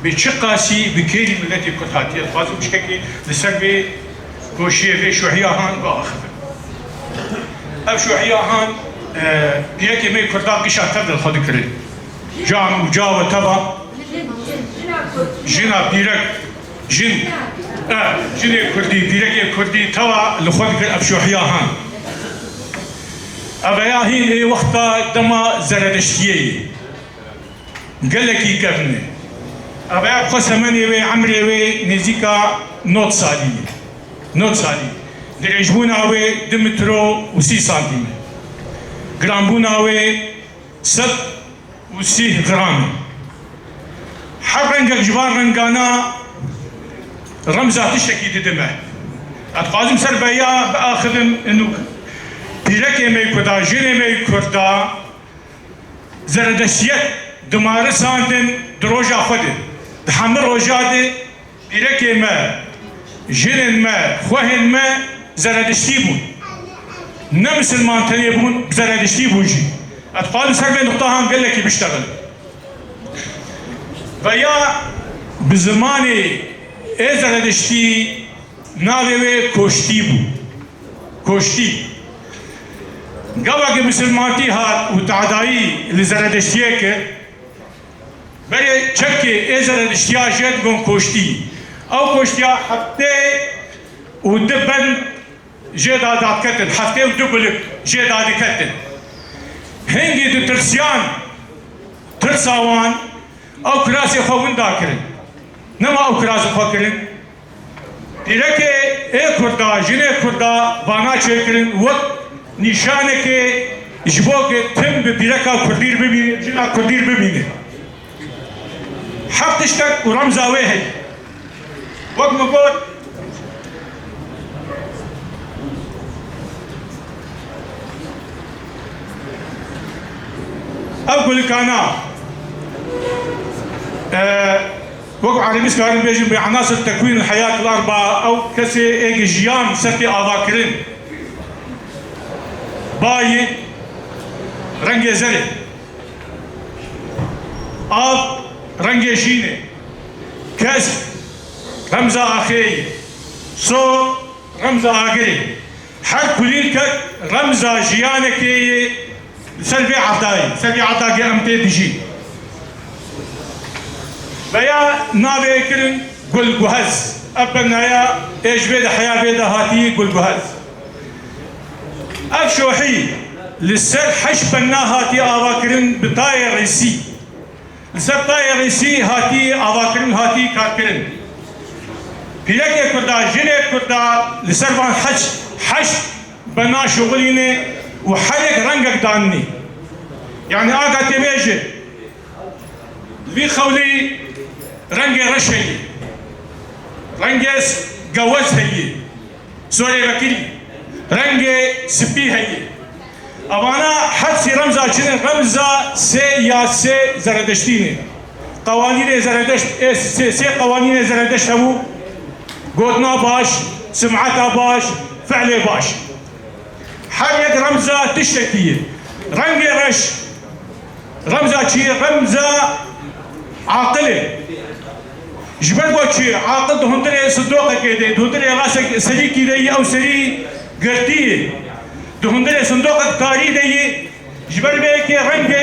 bi çi qasî bi kêrî miletê kurd hatiye. Dixwazim tiştekî li ser vê koşiyê, vê şohiya han biaxivin. Ev şohiya han, e, pîrekê me kurda qîşa tev li xwe dikirin. Can û cawe teva jina pîrek, jin, e, jinê kurdî, pîrekê kurdî teva li xwe dikir ev şohiya han. Ev ya hîn ê wexta dema zeredeştiyê ye. Gelekî kevn e. Ev ya xwe semenê wê, emrê wê nêzîka nod salî ye. Nod salî. Dirêjbûna wê du metro û sî santîm e. Giranbûna wê sed û sî gram e. Her rengek ji van rengana remza tiştekî didime. Ez dixwazim ser veya biaxivim, inu pîrekê me kurda, jinê me kurda, zeredeştiyet dimarisandin di roja xwe de. Di hemî roja de Pîrekê me, jinên me, xwehên me zerediştî bûn. Ne misilman tenê bûn, zerediştî bûn jî. Ez dixwazim ser vê nuqta han gelekî biştexin. Veya bi zimanê ê zerediştî navê wê koştî bû. Koştî. Gava ke misilmantî hat û tadayî li zerediştiyê kir, Berê çekê ê zerediştiya jê digon koştî. Ew koştiya heftê û du bend jê da dadiketin, heftê û du gulik jê dadiketin. Hingî ditirsiyan, tirsa wan, ew kirasê xwe winda kirin. Nema ew kirasê xwe kirin. Pîrekê ê kurda, jinê kurda vana çêkirin wek nîşanekê ji bo ke tim bi pîreka kurdî bimîne, jina kurdî bimîne. Heft tiştek û remza wê heye. Wek min got, ev gulikana, e, Wek erebî karin bêjin, bi enasir tekwîn hayat arba, ew kesê ê ki jiyan ser tê avakirin. Bayî rengê zerê. Av rengê jînê. Kesk remza axê ye. Sor remza agirê. Her kulîlkek remza jiyanekê ye. Li ser vê erdayî, ser vê erdagê em tê dijîn. Veya navê kirin Gulguhez. Ev benaya ê ji vê de heya vê de hatî Gulguhez. Ev şohî li ser heşt bena hatî avakirin bi tayê rêsî. Li ser tayê rêsî hatî avakirin, hatî karkirin. Pîrekê kurda, jinê kurda li ser van heşt, heşt bena şixulîne û her yek rengek danîne. Yanî aga tê bêje, vî xewlî rengê reşê ye, rengê gewez heye. Sorê vekirî, rengê spî heye. Evana hepsî remza çi ne? Remza sê ya sê Zeredeştî ne. Qewanînê Zeredeşt, ê sê, sê qewanînê Zeredeşt hebû. Gotina baş, simeta baş, fiilê baş. Her yek remza tiştekî ye. Rengê reş, remza çi ye? Remza aqilê. Ji ber ku çi? Aqil di hundirê sindoqekê de, di hundirê rasek serîkî de yî, ew serî girtî yî. Di hundirê sindoqek tarî de yî. Ji ber vê yekê rengê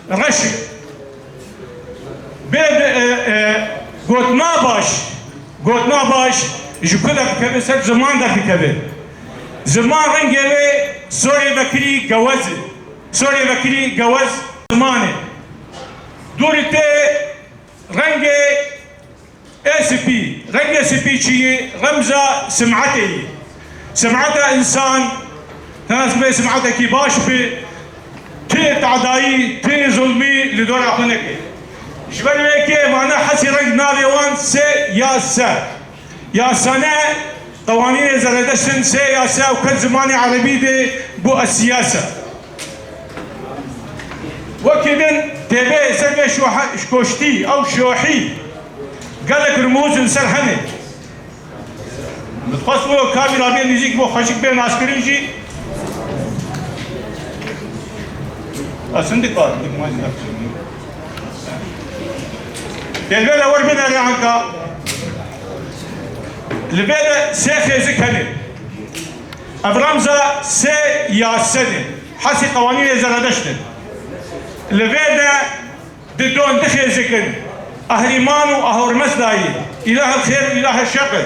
wê reş e. Bê, e, e, gotina baş, gotina baş ji ku derdikeve, ser ziman derdikeve. Ziman rengê wê sorê vekirî gewez e. Sorê vekirî gewez ziman e. Dûrî tê rengê ê spî. Rengê spî çi yî? Remza simetê yî. Simeta însan, tenas bê simetekî baş bi, ti tadayî, ti zulmî li dora xwe neke. Ji ber wê yekê vana hesî reng navê wan sê ya se. Ya se ne, qewanînê Zeredeşt in, sê ya se û ket zimanê erebî de bû esiyase. Wekî din tê bê ser vê şohe-, şkoştî ew şohî gelek rimûz in ser hene. Min dixwest wilo kavî rabê nêzîk bo xweşik bê naskirin jî. Ez hindik bar, hindik ma jî naskirin. Tê vê de wer bine rê anka. Li vê de sê xêzik hene. Ev remza sê ya sê ne. Hesî qewanînê Zeredeşt in. Li vê de Di don du xêzik in, Ehrîman û Ahurmesdayî, îlahe xêr û îlahe şer e.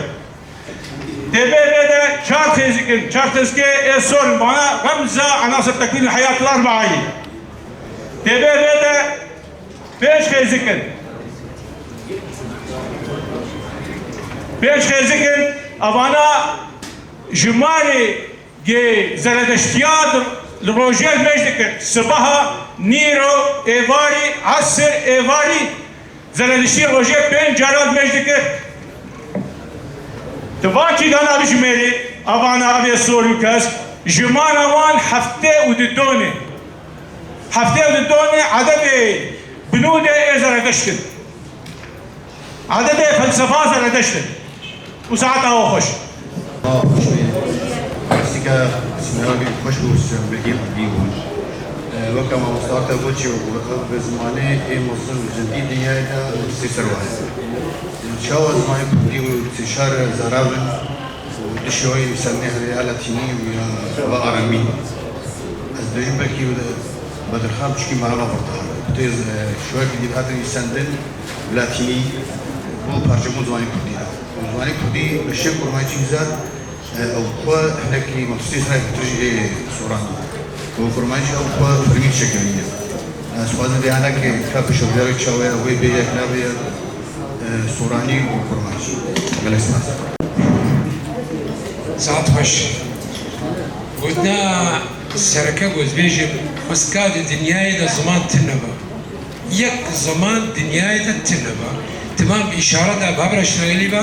Tê bê vê de çar xêzik in, çar xêzikê ê sor in, vana remza enasir tekwîn heyat el-erbaayî. Tê bê vê de pênc xêzik in. Pênc xêzik in, evana ji malê Gê Zeredeştiya li rojê mêj dikir. Sibaha, nîro, êvarî, esir, êvarî. Zeredeştî rojê pênc cara mêj dikir. Ti vakî dana bijimêrê, avana avê sor û kesk, jimara wan heftê û di don e. Heftê û di don e, ededê binûdê ê Zeredeşt in. Edebê felsefa Zeredeşt e. Û saeta we xweş. Aa, xweş be. Pisîka sînema bî xweş bû, sînema bî bî bû. Ee, weke mamosta te got jî, ev bi zimanê ê mezin û cendî dinyayê de sê ser wahid. Çawa zimanê kurdî û sêşar zarav in? Û di şewayî ser nêherê ya latînî û ya va aramî. Ez dibêjim belkî Bedirxan pişkî mala vir dihare. Tê, e, şewekî dî dihatin nivîsandin bi latînî bo parçebûn zimanê kurdî de. Û zimanê kurdî bi şêw kurmancî zad, e, ew xwe hinekî mafsî sirayê pitir jî ê soran. Û kurmancî ew xwe fermî dişekelîne. Ez dixwazim vê hinekê ka pêşerojê çawa ye, wê bê yek nabê ye. Soranî û kurmancî. Gelek spas. Saet xweş. Gotina sereke got, dibêjim, xwestka di dinyayê de ziman tune be. Yek ziman dinyayê de tune be. Timam îşaret da babira ştegelî be.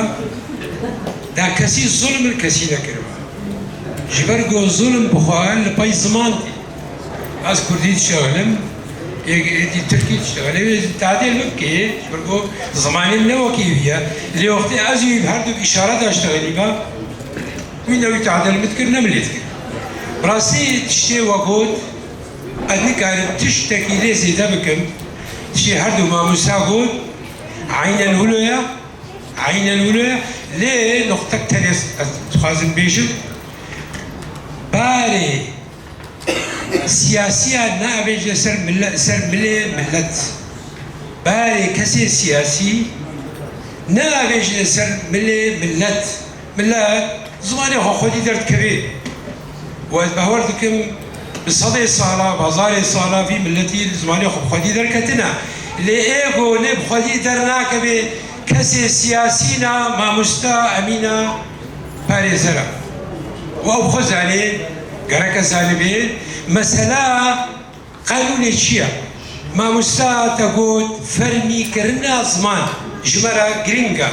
Da kesî zulm li kesî nekiribe. Ji ber ku zulm bi xwe li pey ziman tê. Ez kurdî dişexilim, yek êdî tirkî dişexile, wê tadêl min bike, ji ber ku zimanê min ne wekî wî ye. Lê wextê ez wî bi her du îşare de dişexilîba, wî ne wî tadêl min dikir, ne min lê dikir. Bi rastî tiştê we got, ez nikarim tiştekî lê zêde bikim, tiştê her du mamosta got, eynen wilo ye, eynen wilo ye. Lê noqtek tenê ez dixwazim bêjim, barê siyasiya navêje ser mille-, ser milê millet. Barê kesê siyasî navêje ser milê millet. Millet zimanê xwe xwedî derdikeve. Û ez bawer dikim, bi sedê sala, bi hezarê sala vî milletî li zimanê xwe bi xwedî derketine. Lê ê ku ne bi xwedî dernakeve, kesê siyasî na, mamosta Emîna parêzer e. Û ew xwe zanê, gereke zanibê, mesela qanûnê çi ye? Mamosta te got, fermîkirina ziman ji me re girîng e.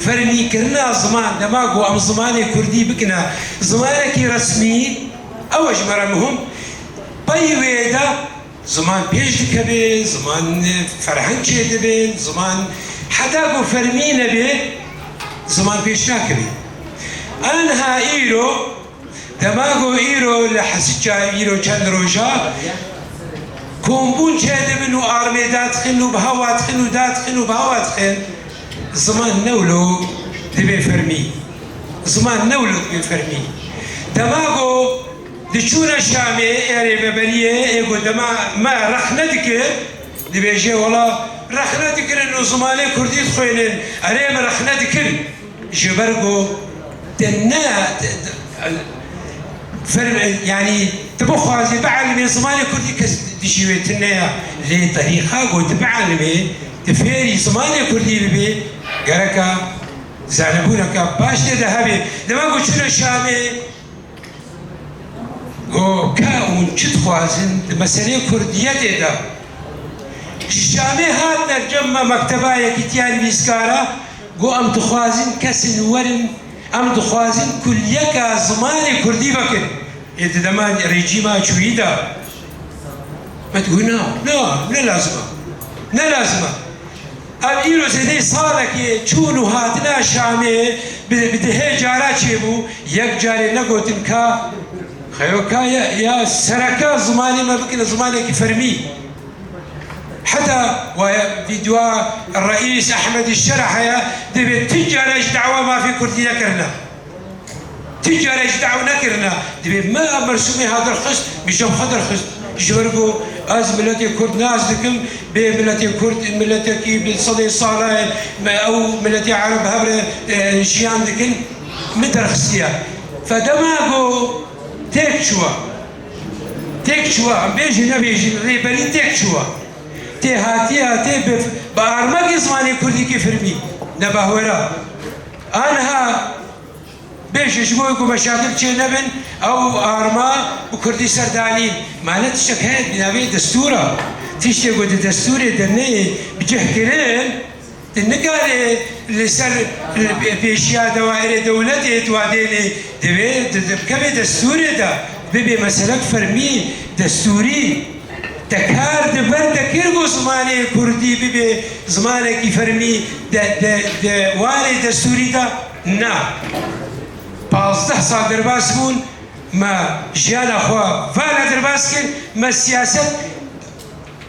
Fermîkirina ziman, dema ku em zimanê kurdî bikine zimanekî resmî, ew e ji me re muhim. Pey wê de ziman pêş dikeve, ziman, e, ferheng çêdibe, ziman heta ku fermî nebe, ziman pêş nakeve. Aniha îro, dema ku îro li Hesica îro çend roja kombûn çêdibin û armê dadixin û bi hewa dixin û dadixin û bi hewa dixin, ziman ne wilo dibe fermî. Ziman ne wilo dibe fermî. Dema ku diçûne Şamê, ê rêveberiyê, ê ku dema me rexne dikir, dibêje, wela rexne dikirin û zimanê kurdî dixwênin, erê me rexne dikin. Ji ber ku te ne, te, te, fer-, yanî tu bixwazî bielimî zimanê kurdî kes dijî wê tune ye. Lê terîqa ku tu bielimî, tu fêrî zimanê kurdî bibî, gereka zanebûneke baş tê de hebe. Dema ku çûne Şamê, Go ka hûn çi dixwazin di meseleyê kurdiyetê de? Ji Şamê hatine cem me mekteba Yekîtiya Nivîskara, go em dixwazin kesên werin, em dixwazin kulliyeka zimanê kurdî vekin. Ê di dema rejîma çûyî de. Me digot, na, na, ne lazim e. Ne lazim e. Ev îro zêdeyî salekê çûn û hatina Şamê bi, bi dihê cara çêbû, yek carê negotin ka, xeyo ka ya, ya sereka zimanê me bikine zimanekî fermî. Heta waya vîdyoa Reîs Ehmedî Şera heye, dibê tu care ji dawa mafê kurdî nekirine. Tu care jî daw nekirine. Dibê me ev mersûmê ha derxist, min jî xwe derxist. Ji ber ku ez miletê Kurd nas dikim, bê miletê Kurd, miletekî bi sedê sala ye, me ew miletê Ereb hev re, e, jiyan dikin, min derxistiye. Fe dema ku têk çûwa, têk çûwa, em bêjin nebêjin, rêberî têk çûwa. Tê hatiye, tê bi, bi armekê zimanê kurdî kê firmî, ne behwera. Aniha Bêje ji bo ku meşakil çê nebin, ew arma bi kurdî ser danîn. Ma ne tiştek heye di navê destûra. Tiştê ku di destûrê de neyê bi cih kirin, tu nikarê li ser, e, pêşiya dewairê dewletê tu wa dênê. Divê di, di bikevê destûrê de bibê meselek fermî, destûrî. Te kar di ber de kir ku zimanê kurdî bibe zimanekî fermî de, de, de warê destûrî de? Na. Pazdeh sal derbas bûn, me jiyana xwe vala derbas kir, me siyaset,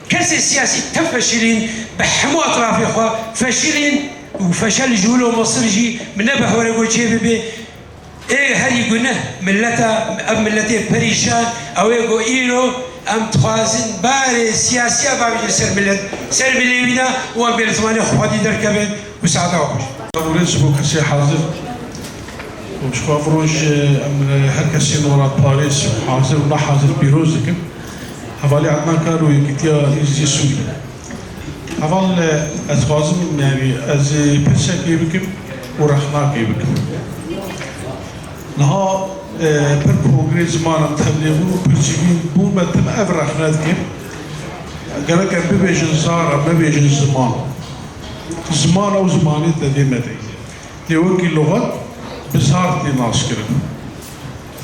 kesê siyasî tev feşilîn, bi hemû etrafê xwe feşilîn û feşel ji wilo Misir jî min ne behwere ku çê bibe. Ê herî guneh millet e, ev milletê perîşan, ew ê ku îro em dixwazin barê siyasiya bavêjin ser millet, ser milê wî de û em bê li zimanê xwe xwedî derkevin û saeta we xweş. Rêz ji bo kesê hazir û ji xwe roj em her kesê welatparêz hazir û nahazir pîroz dikim. Hevalê Ednan Kar û Yekîtiya Êzidî Sûrî. Heval, e, ez dixwazim, yanî, ez, e, pirsekê bikim û rexnakê bikim. Niha, e, pir kongre zimanan tevlê bûn û pir civîn bûn, me tim ev rexne dikin. Gerek em bibêjin zar, em nebêjin ziman. Ziman ew zimanê dedê me de ye. Lê wekî luxet bi zar tê naskirin.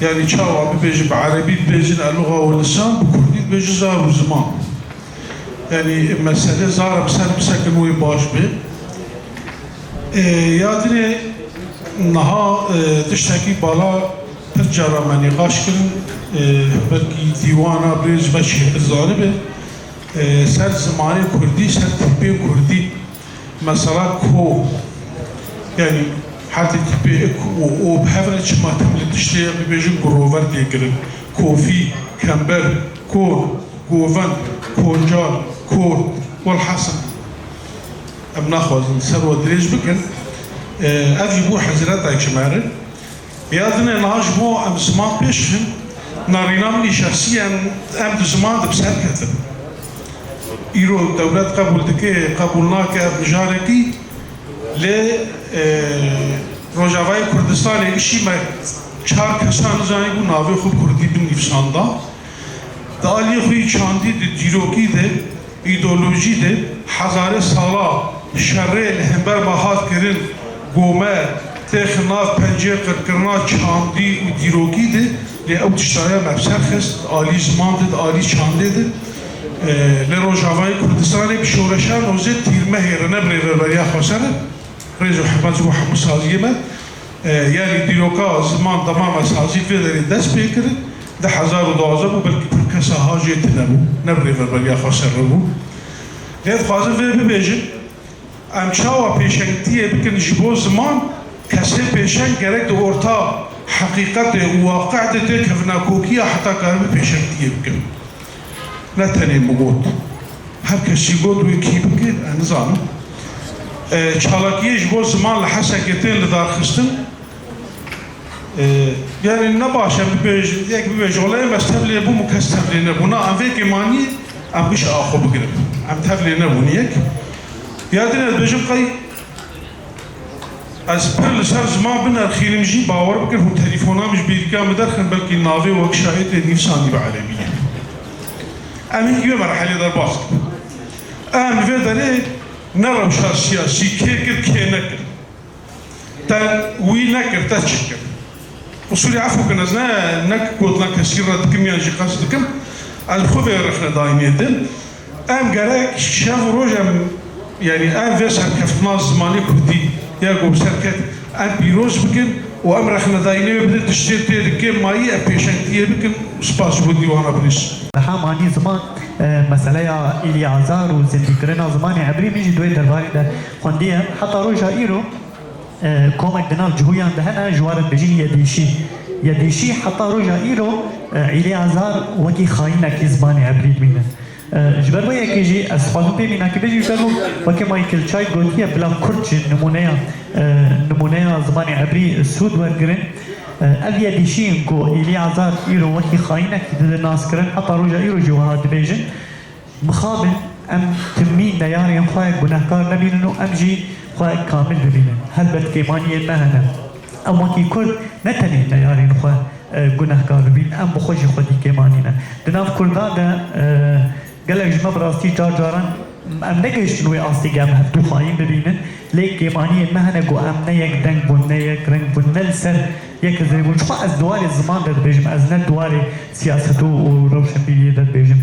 Yanî çawa bibêjin bi erebî dibêjin el-luxa wel-lisan, bi kurdî dibêjin zar û ziman. Yanî mesele zar em ser bisekin wê baş be. Ê, ya dinê niha, e, tiştekî bala pir cara me nîqaş kirin, e, belkî dîwana birêz ji me çêtir zanibe, e, ser zimanê kurdî, ser tîpê kurdî. Mesela ko, yanî herdê tîpê ik û o bi hev re çima tim li tiştê bibêjin girover tê kirin. Kofî, kember, kor, govend, koncar, kor, welhasil. Em naxwazin ser we dirêj bikin. E, ev jî bû hezretek ji me re. Ya dinê niha ji bo em ziman pêş bixin, nerîna min î şexsî em, em di ziman de bi ser ketin. Îro dewlet qebûl dike, qebûl nake, ev mijarekî, lê, e, Rojavayê Kurdistanê gişî me çar kesan nizanîbû navê xwe bi kurdî binivîsanda. Di aliyê xwe yî çandî, di dîrokî de, îdeolojî de hezarê sala şerê li hember me hat kirin, Gome têxin nav pencê qirkirina çandî û dîrokî de, lê ew tiştaya me bi ser xist, alî ziman de, di alî çandê de. E, lê Rojavayê Kurdistanê bi şoreşan û zê tîrmehê re ne bi rêveberiya xweser e. Rêz û hurmet ji bo hemû saziyê me. E, yanî dîroka ziman, dema me sazî vê derê dest pê kirin, di hezar û duwazdeh bû, belkî pir kesa ha jê tune bû, ne bi rêveberiya xweser re bû. Lê dixwazim vê bibêjim, em çawa pêşengtiyê bikin ji bo ziman, kesê pêşeng gerek di orta heqîqetê û waqî de têkevin, nakokiya heta karibe pêşengtiyê bikin. Ne tenê min got. Her kesî got wê kî bike, ez nizanim. E, çalakiyê ji bo ziman li Hesekê tên lidarxistin. E, yanî ne baş e bibêj-, yek bibêje, wela em ez tevlê bûm û kes tevlê nebû. Na, em vê kêmaniyê em giş a xwe bigirin. Em tevlê nebûn yek. Ya din ez dibêjim qey ez pir li ser ziman binerxînim jî, bawer bikin, hûn telefona min ji bîrîka min derxin, belkî navê wek şahidê nivîsandî bi erebî ye. Em hîn wê merhelê derbas kin. Em li vê derê ne rewşa siyasî kê kir, kê nekir. Te wî nekir, te çi kir? Usulî efû kin, ez ne, ne gotina kesî re dikim yan jî qest dikim. Ez li xwe vê rexnedayînê dim. Em gerek şev û roj em, yanî ev vê serkeftina zimanê kurdî ya ku bi ser ket, em pîroz bikin û em rexnedayînê wê bidin tiştê tê dike mayî, em pêşengtiyê bikin. Spas ji bo dîwana birîz. Niha manî ziman, e, meseleya Îlyazar û zindîkirina zimanê ebrî min jî di wê derbarê de xwendiye. Heta roja îro, e, komek di nav cihûyan de hene, ji wan re dibêjin yedîşî. Yedîşî heta roja îro, e, Îlyazar wekî xayînekî zimanê ebrî dibînin. E, ji ber wê yekê jî ez dixwazim pê mînakê bêjim, ji ber ku weke Michael Chait gotiye, bila Kurd ji nimûneya, e, nimûneya zimanê ebrî sûd wergirin. E, ev yedîşiyên ku Îlî Azad îro wekî xayînekî dide naskirin, heta roja îro jî wiha dibêjin, mixabin em timî neyarên xwe gunehkar nebînin û em jî xwe kamil bibînin. Helbet kêmaniyên me hene. Em wekî Kurd ne tenê neyarên xwe, e, gunehkar bibîn, em bi xwe jî xwedî kêmanî ne. Di nav Kurdan de, e, gelek ji me bi rastî car caran em negihiştin wê astê ku em hevdû xayîn bibînin, lê kêmaniyên me hene ku em ne yek deng bûn, ne yek reng bûn, ne li ser yek hizrê bûn. Ji xwe ez di warê ziman de dibêjim, ez ne di warê siyaset û, û rewşenbîriyê de dibêjim.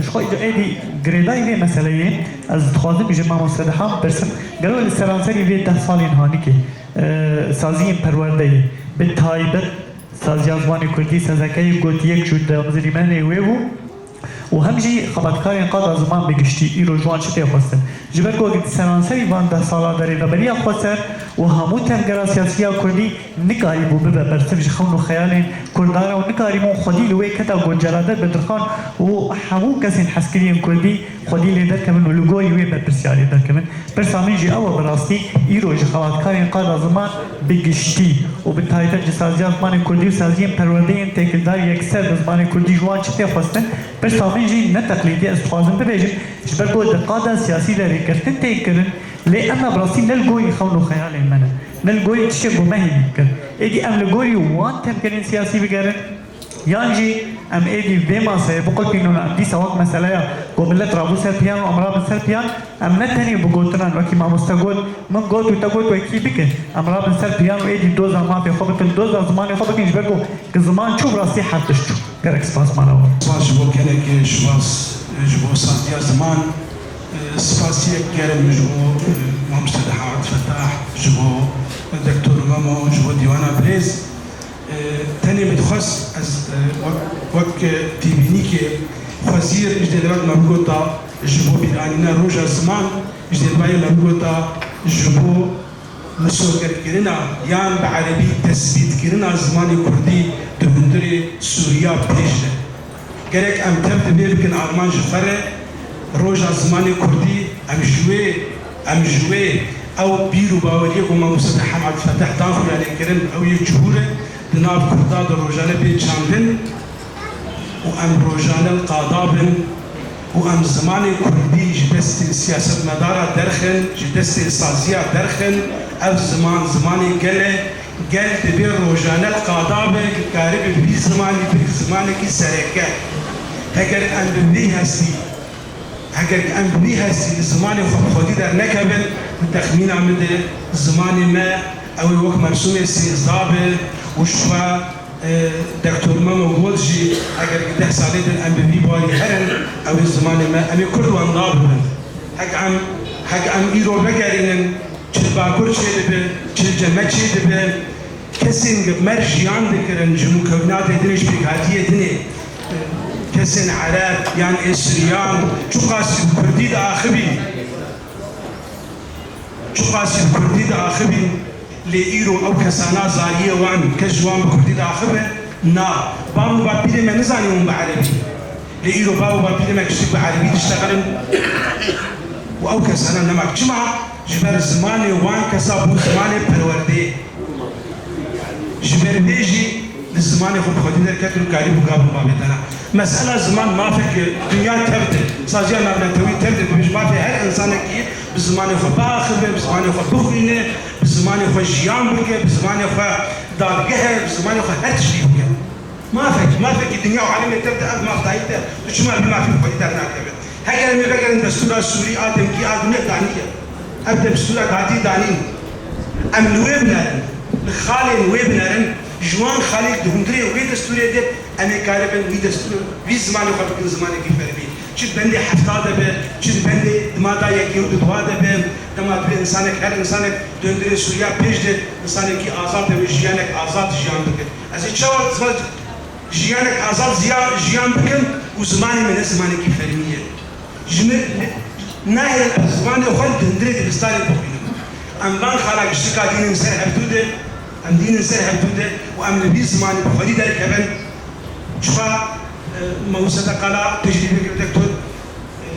Ji xwe îca êdî girêdayî vê meseleyê ez dixwazim ji mamoste Deha bipirsim, gelo li seranserî vê deh salên hanîkê, e, saziyên perwerdeyê, bi taybet saziya zimanê kurdî, S Z K'yê got yek ji damezrînanê wê bû û hem jî xebatkarên qada ziman bi giştî, îro ji wan çi tê xwestin? Ji ber ku di seranserî van deh sala de rêveberiya xweser û hemû tevgera siyasî ya kurdî nikarîbû bibe bersiv ji xewn û xeyalên Kurdan re û nikarîbûn xwedî li wê keta ku Celadet Bedirxan û hemû kesên hezkiriyên kurdî xwedî lê derkevin û li gorî wê berpirsyarê derkevin. Pirsa min jî ew e, bi rastî îro ji xebatkarên qada ziman bi giştî û bi taybet ji saziya zimanê kurdî û saziyên perwerdeyên têkildarî yekser bi zimanê kurdî ji wan çi tê xwestin? Pirsa min jî ne teqlîdî, ez dixwazim bibêjim, ji ber ku di qada siyasî de rêkeftin tê kirin, lê em bi rastî ne li gorî xewn û xeyalên me ne. Ne li gorî tiştê ku me hêvî dikir. Êdî em li gorî wan tevgerên siyasî bigerin, yan jî em êdî vê maseyê biqulpînin û em dîsa wek meseleya ku milet rabû ser piyan û em rabin ser piyan, em ne tenê bi gotinan, wekî mamoste got, min got û te got wekî bike, em rabin ser piyan û êdî doza mafê xwe bikin, doza zimanê xwe bikin, ji ber ku ziman çû, bi rastî her tişt çû. Gelek spas mala we. Spas ji bo kenekê, spas ji bo saziya ziman. Spasiyek germ ji bo, e, mamoste Deha Fetah, ji bo Doktor Memo, ji bo dîwana birêz. E, tenê min dixwest ez, e, wek, wek, e, têbînîkê xwezîr ji dê devet me bigota ji bo bîranîna roja ziman, ji dê devet me bigota ji bo misogerkirina yan bi erebî tesbîtkirina zimanê kurdî di hundirê Sûriya pêş de. Gerek em tev di vê bikin armanc ji xwe re, roja zimanê kurdî, em ji wê, em ji wê ew bîr û baweriyê ku mamoste Deha Fetah dan xuya lê kirin, ew yê cihûr e, di nav kurda de rojane bê çandin û em rojane li qada bin û em zimanê kurdî ji destê siyasetmedara derxin, ji destê saziya derxin, ev ziman, zimanê gel e, gel divê rojane li qada be, ku karibe bi vî zimanî bê zimanekî sereke. Heger em bi vî hestî, heger em bi vî hestî li zimanê xwe bi xwedî dernekevin, Texmîna min de zimanê me ew ê wek mersûmê sêzdeh be û ji xwe, e, Doktor Memo got jî, eger di deh salê din em bi vî barî herin, ew ê zimanê me, em ê Kurd wenda bibin. Hek em, hek em îro vegerînin, çi li Bakur çêdibe, çi li Cem çêdibe, kesên li me re jiyan dikirin, ji mukewinatê din ê, ji pêkhatiyê din ê, kesên Ereb yan ê Suryan, çiqas bi Kurdî diaxivîn, çiqas bi Kurdî diaxivîn, lê îro ew kesana zariyê wan, kes ji wan bi Kurdî diaxive? Na. Bav û bapîrê me nizanî hûn bi Erebî. Lê îro bav û bapîrê me kiştik bi Erebî diştexilin û ew kesana nema. Çima? Ji ber zimanê wan kesa bû zimanê perwerdeyê. Ji ber vê jî li zimanê xwe bi xwedî derket û karî bû gav û bavê te na. Mesela ziman mafek, dinya tev de, saziya navnetewî tev de dibêje mafê her însanekî bi zimanê xwe biaxive, bi zimanê xwe bixwîne, bi zimanê xwe jiyan bike, bi zimanê xwe dadgeh e, bi zimanê xwe her tiştî bike. Mafek, mafekî dinya û alemê tev de ev maf dayî te, tu çima vî mafî bi xwedî dernakeve? Heger em ê vegerin destûra Sûrî a demkî a dûne daniye. Ev destûra datî danîn. Em li wê binerin, li xalên wê binerin, ji wan xalê di hundirê wê destûrê de em ê karibin wî destûr, vî zimanê xwe bikin zimanekî fermî. Çi di bendê hefta de be, çi di bendê dima da yekê û di dua de be, dema divê însanek, her însanek di hundirê Sûriya pêş de însanekî azad de be, jiyanek azad jiyan bike. Ez ê çawa ziman Jiyanek azad ziya-, jiyan bikin û zimanê me ne zimanekî fermî ye. Ji min ne-, nahêlin ez zimanê xwe li hundirê dibistanê bixwînim. Em van xala giştika dînin ser hevdû de, em dînin ser hevdû de û em li vî zimanê bi xwedî derkevin. Çiqa, e, me wisa de qala tecrîbe kir, doktor, e,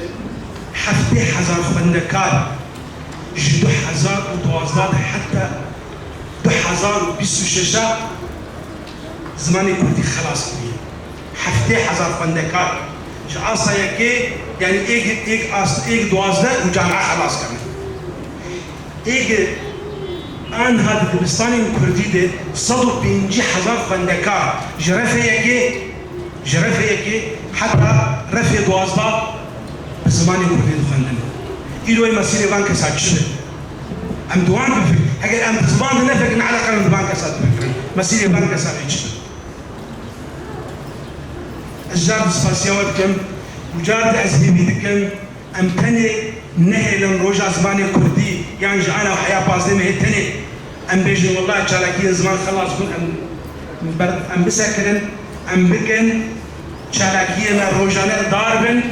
heftê hezar xwendekar ji du hezar û duwazdeh de heta du hezar û bîst û şeş zimanê kurdî xelas kiriye. Heftê hezar xwendekar ji asta yekê, yanî êg, êg ast, êg duwazdeh û camia xelas kirine. Êg anha di dibistanên kurdî de sed û pêncî hezar xwendekar ji refê yekê, ji refê yekê heta refê duwazdeh bi zimanê kurdî dixwendin. Îro ê mesîrê van kesa çi be? Em di wan bifikirin. Heger em di ziman de nefikirin, eleqa em di van kesa difikirin. Mesîrê van kesa bê çi be? Ez car di spasiya we dikim û car di ez hêvî dikim, em tenê nehêlin roja zimanê kurdî yan ji ana heya pazdeh mehê tenê em bêjin, wela çalakiyên ziman xelas bûn, em ber-, em bisekirin, em bikin, çalakiyê me rojane li dar bin,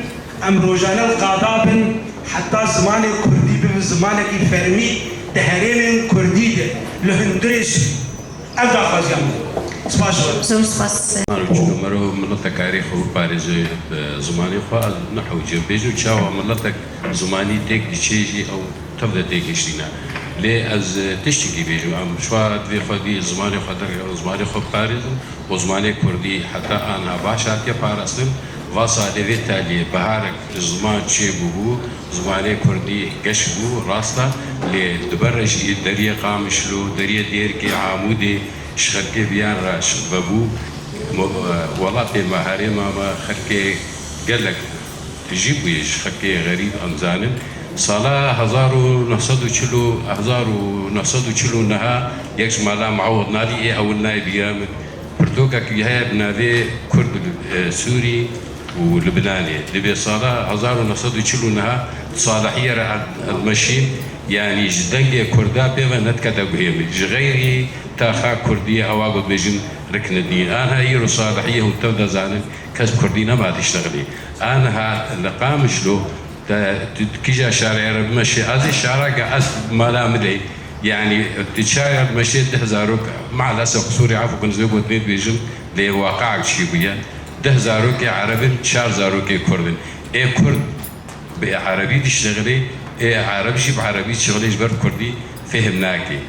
em rojane li qada bin, heta zimanê kurdî bibe zimanekî fermî di herêmên kurdî de, li hundirê Sûrî. Ev daxwaziya min e. Spas ji we re. Zor spas. Maro çû mero miletekarî xwe biparêze, e, zimanê xwe, ez ne hewce bêjim çawa miletek zimanî têk diçe jî ew tev de têgihiştîne. Lê ez, e, tiştekî bêjim, em şwa divê xwe dî zimanê xwe derkevin, zimanê xwe biparêzin û zimanê kurdî heta aniha baş hatiye parastin. Va salê vê taliyê biharek ziman çêbûbû, zimanê kurdî geş bû, rast e, lê di ber re jî deriyê Qamişlo, deriyê Dêrikê, Amûdê, ji xelkê viyan re vebû. Mo-, welatê me, herêma me, xelkê gelek tijî bûye, ji xelkê xerîb em zanin. Sala hezar û neh sed û çil û, hezar û neh sed û çil û neh yek ji mala Miawid Nalî ê ewil nayê bîra min. Pirtûkek heye bi navê Kurd, e, Sûrî û Libnanê. Dibê sala hezar û neh sed û çil û neh di Salihiyê re ez, ez meşîm, yanî ji dengê Kurda pê ve nedikete guhê min. Ji xeyrî taxa Kurdiyê ewa bibêjin riknedîn. Anha îro Salihiyê hûn tev de zanin, kes bi Kurdî nema diştexilî. Anha li Qamişlo Te, tu, tu kîja şarê re bimeşê? Ez ê şara ke ez mala min de, yanî tu çaya dimeşê deh zarok, maalesef qisûrê efû kin ez ê got nê dibêjim, lê waqaek çî bûye. Deh zarokê ereb in, çar zarokê kurd in. Ê kurd bi erebî diştexilê, ê ereb jî bi erebî diştexilê, ji ber kurdî fêhm nake.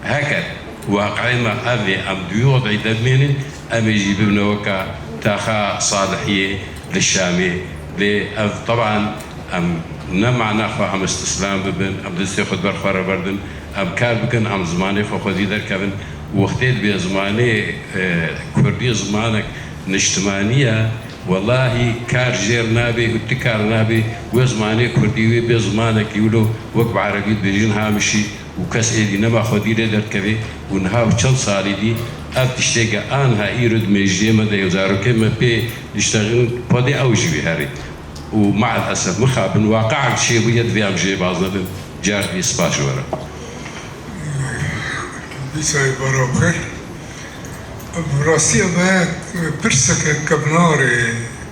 Heke waqiê me ev ê, em di wî wed'î de bimênin, em ê jî bibine weka taxa Salihiyê li Şamê. Lê ev teban em ne mana xwe em îstislam bibin, em destê xwe di ber xwe re berdin, em kar bikin, em zimanê xwe xwedî derkevin. Wextê dibê zimanê, e, kurdî zimanek niştimanî ye, Welahî kar jêr nabe û ti kar nabe, wê zimanê kurdî wê bê zimanekî wilo wek bi erebî dibêjin hamişî û kes êdî nema xwedî lê derdikeve û niha çend salî dî ev tiştê ke aniha îro di mêjiyê me de ye û zarokên me pê diştexînin xwedê ew jî wê herê. Û mael esef mixabin waqean çêbûye divê em jê baz nebin. Car dî spas ji we re. Dîsa ê bara bixêr. Bi rastî ev e pirseke kevnar e,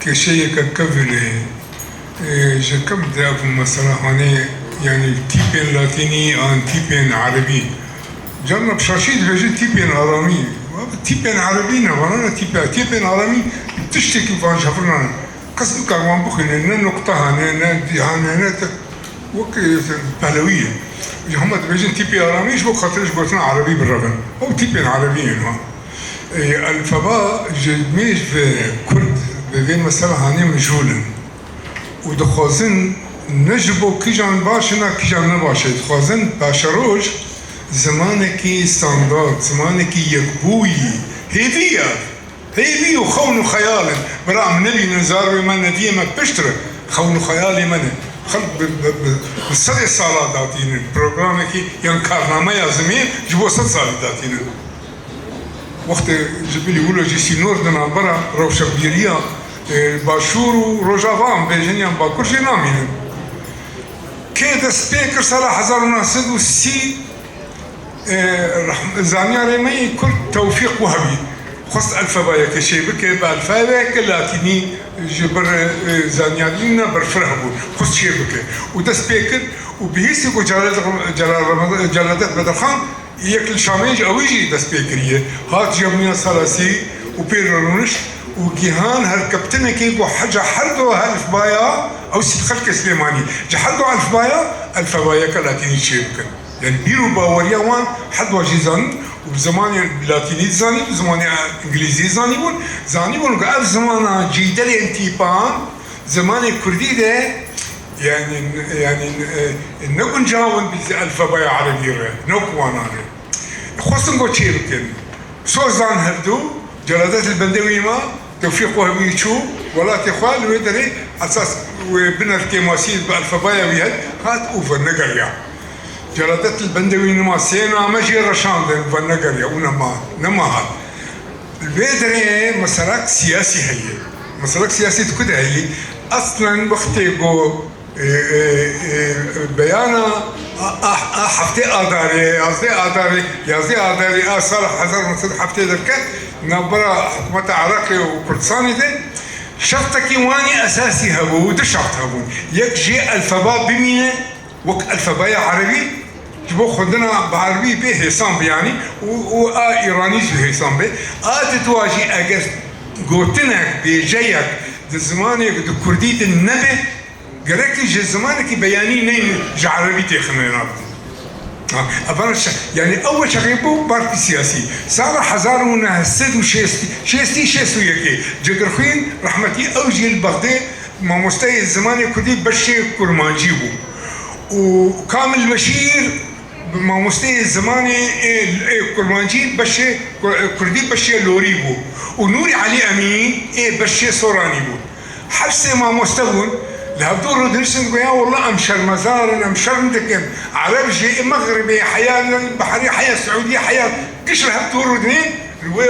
kêşeyeke kevin e. Ê, ji kim de ev mesela hanê, yanî tîpên latînî an tîpên erebî? Carna bi şaşî dibêjin tîpên aramî. Ev tîpên erebî ne, vana ne tîpe. Tîpên aramî tiştekî van ji hev re nane. Kes nikare wan bixwîne, ne nuqte hane, ne dî hane, ne te-, wek, e, pehlewî ye. Ji hema dibêjin tîpê aramî ji bo xatirê ji gotina erebî birevin. Ew tîpên erebî yên ha. E, elfeba ji mêj ve kurd bi vê mesela hanê mijûl in. Û dixwazin ne ji bo kîjan baş in a kîjan ne baş e. Dixwazin paşeroj zimanekî standard, zimanekî yekbûyî, hêvî ye. Hêvî û xewn û xeyal in. Bira em nebînin zarokê me, nediyê me piştre. Xewn û xeyalê me ne. Xelk bi, bi, bi, bi sedê sala datînin. Programekî yan karnameya zimê ji bo sed salî datînin. Wextê ji bilî wilo jî sînor di navbera rewşenbîriya, e, Başûr û Rojava em bêjin yan Bakur jê namînin. Kê dest pê kir sala hezar û neh sed û sî, e, rehm-, zanyarê me yê Kurd Tewfîq Wehbî xwest elfebayeke çê bike, bi elfabeyeke latînî ji ber, e, zanyarî ne berfireh bû, xwest çê bike û dest pê kir û bi hêsê ku Celal, Celal Rem-, Celadet Bedirxan Yek li Şamê ji ewî jî dest pê kiriye. Hat cemûya Salasî û pê re rûnişt û gihan herkeftinekê ku heca her du elfbaya ew sî xelkê Silêmanî ji her du elfbaya elfebayeke latînî çê bikin. Yani bîr û baweriya wan her du jî zanin û bi zimanê latînî dizanî, bi zimanê îngilîzî zanîbûn, zanîbûn ku ev zimana cîderên tîpan Zimanê kurdî de, yani, yani, e, ne guncaw in bi elfebaya erebî re, ne wek wana re. Xwestin ku çê bikin. Sozan hevdu, Celadet li bendê wî ma, Tewfîq Wehbî çû, welatê xwe li wê derê esas wê binerkê masî bi elfebaya wî het, hat û venegeriya. Celadet li bendê wî nima sê name jê reşandin, venegeriya û nema, nema hat. Li vê derê meselek siyasî heye. Meselek siyasî di ku de heye? Eslen wextê ku, e, e, e, beyana a, a, a heftê Adarê, yazdê Adarê, yazdê Adarê a sala hezar neh sed heftê derket, navbera hikûmeta Iraqê û Kurdistanê de şertekî wanî esasî hebû, du şert hebûn. Yek jê elfeba bimîne, wek elfebaya erebî, ji bo xwendina bi erebî bê hêsan biyanî û, û a îranî jî hêsan bê. A di dua jî eger gotinek, bêjeyek di zimanê di kurdî de nebe, gerekî ji zimanekî beyanî neyne ji erebî têxinê nabin. Ha, ev şe-, yani ew çaxê bû partî siyasî. Sala hezar û neh sed û şêst, şêstî, şêst û yekê Cegirxwîn rehmetî ew jî li Bexdê mamosteyê zimanê kurdî beşê kurmancî bû. Û Kamil Beşîr mamosteyê zimanê, ê, ê kurmancî beşê ku-, kurdî beşê lorî bû. Û Nûrî Elî Emîn ê beşê soranî bû. Her sê mamoste bûn, li hevdû rûdiniştin, goya, "Wela em şermezar in, em şerm dikin. Ereb jî, Mexribê heya, Behrê heya, Siûdî heya." Giş li hevdû rûdinên, li wê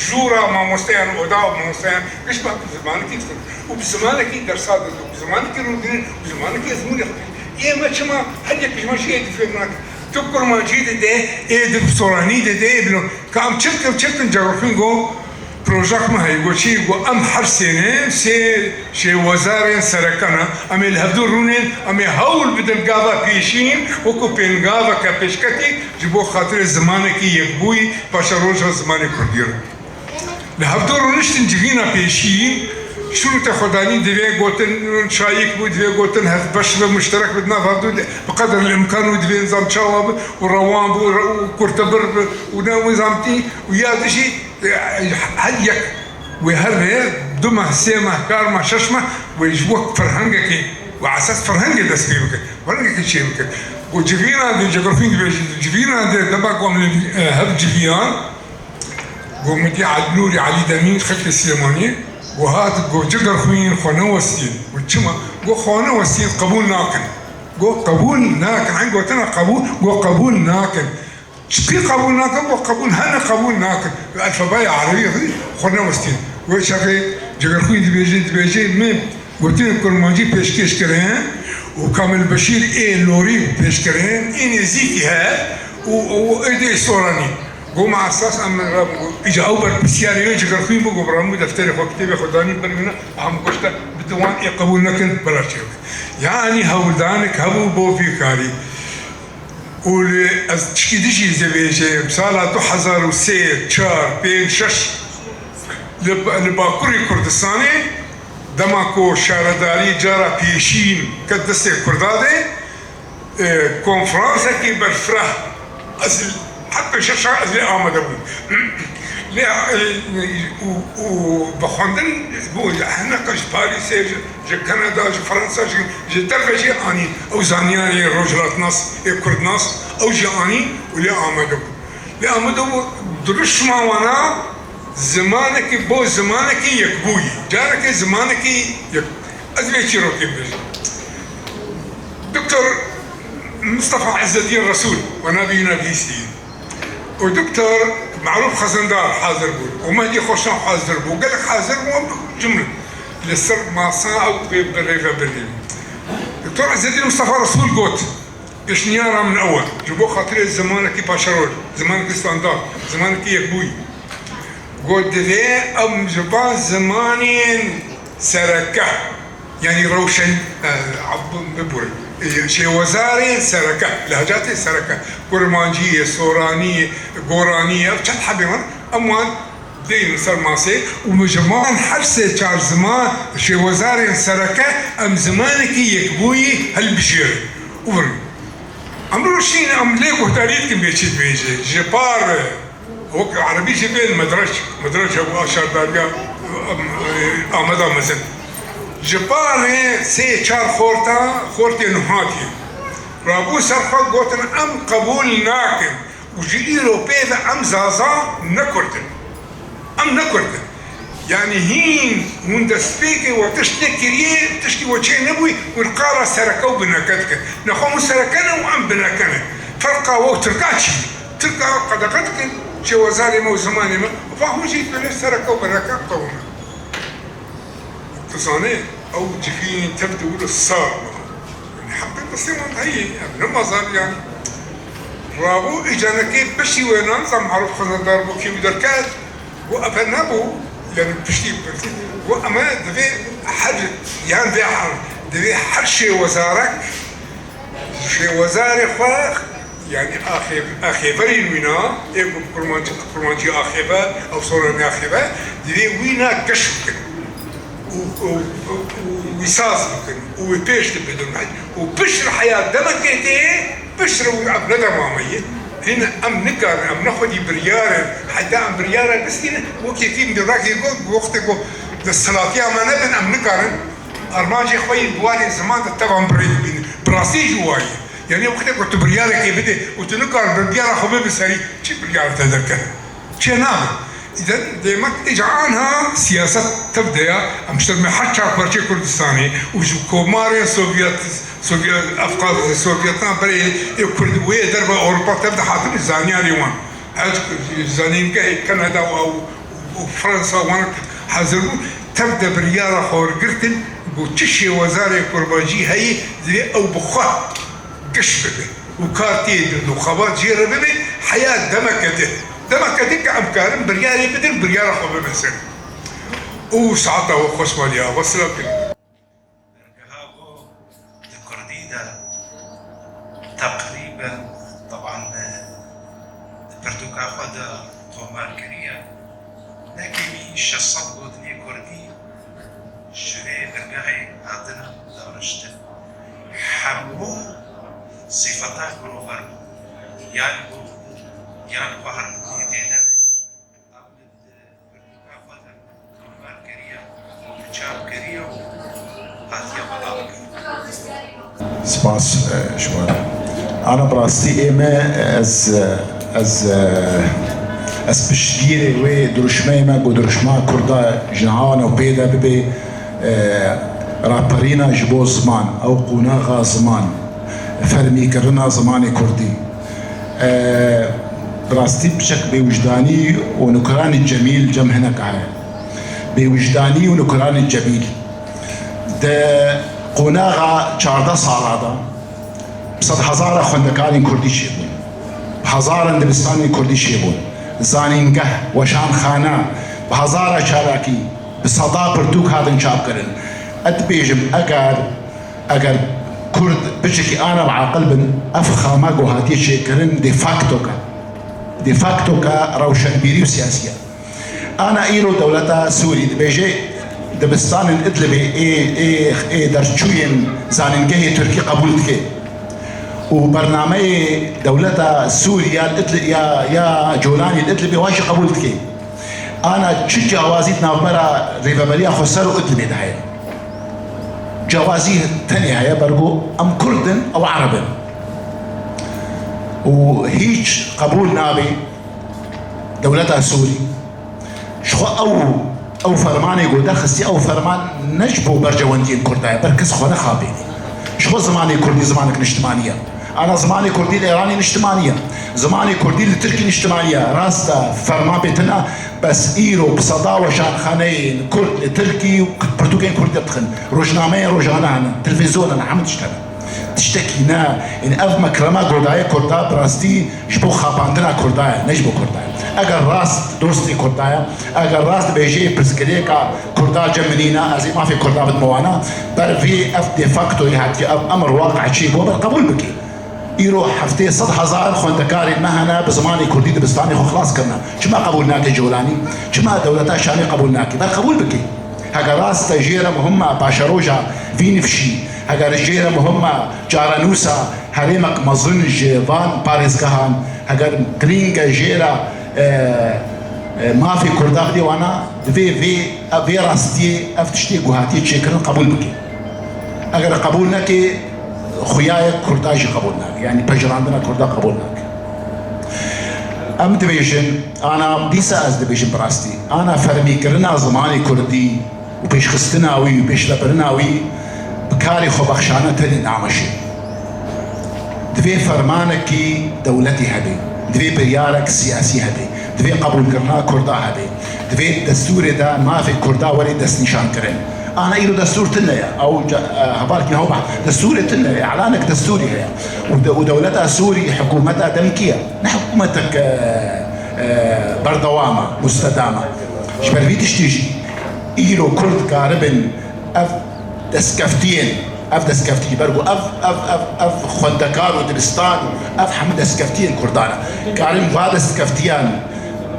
jûra mamosteyan, oda mamosteyan, giş bi zimanekî dixwin. Û bi zimanekî dersa didin, û bi zimanekî rûdinên, û bi zimanekî ezmûnê xwe. Ê me çima her yek ji me jî ê di fêr nake? Tu kurmancî dide, ê di soranî dide, ê bi no-, ka em çi bikin, çi bikin, Cegirxwîn got, Projek me heye, got çi? Got em her sê ne, sê şêwezarên sereke ne, em ê li hevdû rûnên, em ê hewl bidin gava pêşîn, wekû pêngaveke pêşketî ji bo xatirê zimanekî yekbûyî, paşeroja zimanê kurdî re. Li hevdû rûniştin civîna pêşî, şurûtê xwe danî, divê gotin şayik bû, divê gotin hevbeş be, muşterek be, di nav hevdû de, bi qedr el îmkan û divê nizam çawa be û rewan be û re-, û kurtebir be û ne wî zamtî û ya dijî Her yek wê her rê du meh, sê meh, çar meh, şeş meh wê ji wek ferhengekê, wê esas ferhengê dest pê bike, ferhengekê çê bike. Û civîna dê, Cegirxwîn dibêje, civîna dê dema ku em li, e, hev civiyan, got min dî Elî Nûrî, Elî Demîr, xelkê Silêmaniyê, Û hat got, Cigerxwîn, xwe newestîn. Got, çima? Got, xwe newestîn, qebûl nakin. Got, qebûl nakin. Hen gotina qebûl, got, qebûl nakin. Çi qebûl nakin? Got, qebûl, hene qebûl nakin. Elfebeya erebî xwe newestîn. Wê çaxê Cigerxwîn dibêje, dibêje, min gotinên kurmancî pêşkêş kirin û Kamil Beşîr ê lorî pêş kirin, ê nêzîkî he û, û ê dê soranî. Got, ma esas em, îca ew berpirsiyarê wê Cigerxwîn bû, got, bi remû defterê xwe, kitêbê xwe danî ber wîna, em goşte, bi wan ê qebûl nekin, bela çêkin. Yanî hewldanek hebû bo vî karî. Û li ez tişkî dijî dibêjim, sala du hezar û sê, çar, pênc, şeş li, li Bakurê Kurdistanê, dema ku şaredarî cara pêşîn ket destê Kurda de, e, konferansekî berfireh, ez heta şeşa ez lê amade bûm. Lê, e, û, û bi xwendin bû, hinek ji Parîsê, ji, ji Kanada, ji Fransa, ji, ji derve jî anî. Ew zanyarê rojhilatnas ê kurdnas, ew jî anî û lê amade bû. Lê amade bû, dirûşma wana zimanekî bo zimanekî yekbûyî. Carekê zimanekî yek, ez vê çîrokê bêjim. Doktor Mustafa Izzeddin Resul, wana bîna bîstî. û Doktor Marûf Xezendar hazir bûn û Mehdî Xweşan hazir bû. Gelek hazir bûn, em cumlin. Li ser masa ew vê bi rêve birîn. Doktor Izzeddin Mustafa Resul got, pêşniyara min ew e, ji bo xatirê zimanekî paşeroj, zimanekî standard, zimanekî yekbûyî. Got, divê em ji van zimanên sereke, yanî rewşen, e, biburin, e, şêwezarên sereke, lehcatê sereke, kurmancî ye, soranî ye, goranî ye, ev çend hebê wan, em wan deynin ser masê û min ji van her sê çar ziman, şêwezarên sereke, em zimanekî yekbûyî hilbijêrin û birin. Em rûşîn, em lê guhdarî dikin bê çi dibêje. Ji par, wek erebî jî bên medreç, medreç hebû a şaredariya, em, e, Ameda mezin. Ji parê sê çar xorta, xortê nuhatî rabû ser xwe, gotin, em qebûl nakin û ji îro pê ve em Zaza ne Kurd in. Em ne Kurd in. Yanî hîn hûn destpêkê we tişt nekiriye, tiştî we çê nebûyî, hûn qala sereke û bineke dikin. Nexwe hûn sereke ne û em bineke ne. Ferqa we û Tirka çi? Tirka qedexe dikin, şêwezarê me û zimanê me. Va hûn jî dibêne sereke û bineke qewim e. Tu zanî, ew civîn tev di wilo sar bû. Yanî heqê destê wan heye, em ne mazar yanî. Rabû îcanekê beşî wê nan zam Arif Xezendar bû kî wî derket. Got, ev nebû, yanî piştî, got, eme divê her, yan vê her, divê her şêwezarek, şêwezarê xwe, yanî axê-, axêverên wîna, ê ku kurmancî, kurmancî axêve, ew soranî axêve, divê wîna geş bikin. Û, û, û, û wî saz bikin, û wî pêş de bidin. Û piştre heya demekê tê, Piştre û ev ne dema me ye. Hîn em nikarin, em ne xwedî biryar in. Heta em biryara bistînin, wekî kî mirakî got, wextê ku desthilatiya me nebin, em nikarin armancê xwe yên bi warê ziman de tevan bi rê bibînin. Bi rastî jî wa ye. Yanî wextê ku tu biryarekê bidê û tu nikarin biryara xwe bibî serî, çi biryara te derkeve? Çê nabe. Îden demek îca anha siyaset tev de ya, em ji me her çar parçeyê Kurdistanê û ji komarê Sovyet, Sovyet, Efqaz, Sovyetan berê ê Kurd wê derve Ewropa tev de hatin zaniyarê wan. Ez zanîngehê Kanada û, û, û Fransa wan hazir bû, tev de biryara xwe wergirtin, got çi şêwezarê kurmancî heye, divê ew bi xwe giş bibe. û kar tê bikin û xebat jê re bibe, heya demeke din. Demeke din ke em karin biryarê bidin, biryara xwe bibin ser. Û saeta we xweş, Mariya, we silav kirin. Bergeha xwe di kurdî de teqrîben, teban, di pirtûka xwe de tomar kiriye. Ne kêmî şeş sed gotinê kurdî ji vê birgehê hatine daniştin. Hemû sîfeta girover bû. Yan bû, yan xwehar bû yê tê de. Ew li pirtûka xwe de tomar kiriye û çap kiriye û hatiye belav kirin. Spas, e, ji we re. Ana bi rastî ê me, ez, e, ez, e, Ez piştgîrê wê dirûşmeyê me ku dirûşma Kurda ji niha navpê de bibe, e, raperîna ji bo ziman, ew qonaxa ziman, fermîkirina zimanê Kurdî. E, bi rastî piçek bêwijdanî û nukiranî cemîl cem hineka heye. Bêwijdanî û nukiranî cemîl. Di qonaxa çardeh sala de, bi sedhezara xwendekarên Kurdî çêbûn. Bi hezaran dibistanên Kurdî çêbûn. Zanîngeh, weşanxane, bi hezara çalakî, bi seda pirtûk hatin çapkirin. Ez dibêjim, eger, eger Kurd piçekî ana bi aqil bin, ev xama ku hatiye çêkirin de facto ke. De facto ke rewşenbîrî û siyasî ye. Ana îro dewleta Sûrî dibêje, dibistanên Idlibê ê, ê, ê derçûyên zanîngehê Tirkî qebûl dike. Û bernameyê dewleta Sûrî ya Idli-, ya, ya Colanî li Idlibê wan jî qebûl dike. Ana çi cawazî di navbera Rêveberiya Xweser û Idlibê de heye? Cawazî tenê heye, bergo em Kurd in, ew Ereb in. Û hîç qebûl nabe dewleta Sûrî. Ji xwe ew, ew fermanê ku derxistî, ew ferman ne ji bo berjewendiyên Kurda ye, ber kes xwe nexapênê. Ji xwe zimanê Kurdî zimanek niştimanî ye. Ana zimanê Kurdî li Îranê niştimanî ye. Zimanê Kurdî li Tirkî niştimanî ye. Rast e, ferman pê tune, bes îro bi seda weşanxaneyên Kurd li Tirkî û pirtûkên Kurdî dixin. Rojnameyên rojane hene, televîzyon hene, hemû tişt hene. Tiştekî ne, yani ev mekrema Kurda ye, Kurda bi rastî ji bo xapandina Kurda ye, ne ji bo Kurda ye. Eger rast dostê Kurda ye, eger rast dibêje pirsgirêka Kurda cem min nîne, ez ê mafê Kurda bidime wana, ber vê ev de facto ye, hatiye ev emir waqi'çî bû, ber qebûl bike. Îro heftê sed hezar xwendekarên me hene bi zimanê Kurdî dibistanê xwe xilas kirine. Çima qebûl nake Colanî? Çima dewleta Şamê qebûl nake? Ber qebûl bike. Heger rast e jê re muhim e paşeroja vî nifşî, heger jê re muhim e çarenûsa herêmek mezin ji van parêzgehan, heger girîng e jê re, e, e, mafê Kurda bidê wana, divê vê, vê rastiyê, ev tiştê ku hatiye çêkirin qebûl bike. Eger qebûl neke, xuya ye Kurda jî qebûl nake. Yanî pejirandina Kurda qebûl nake. Em dibêjin, ana dîsa ez dibêjim bi rastî, ana fermîkirina zimanê Kurdî û pêşxistina wî û pêşvebirina wî bi karê xwebexşane tenê nameşe. Divê fermanekî dewletî hebe, divê biryarek siyasî hebe, divê qebûlkirina Kurda hebe, divê destûrê de mafê Kurda were destnîşankirin. Ana îro destûr tune ye, ew ca-, e, hevalkî hew ba, destûrê tune ye, îlanek destûrî heye. Û de-, û dewleta Sûrî hikûmeta demkî ye, ne hikûmetek, e, e, berdewam e, mustedam e. Ji ber vî tiştî jî îro Kurd karibin ev destkeftiyên, ev destkeftî, ber ku ev, ev, ev, ev xwendekar û dibistan û ev hemû destkeftiyên Kurdan e. Karin va destkeftiyan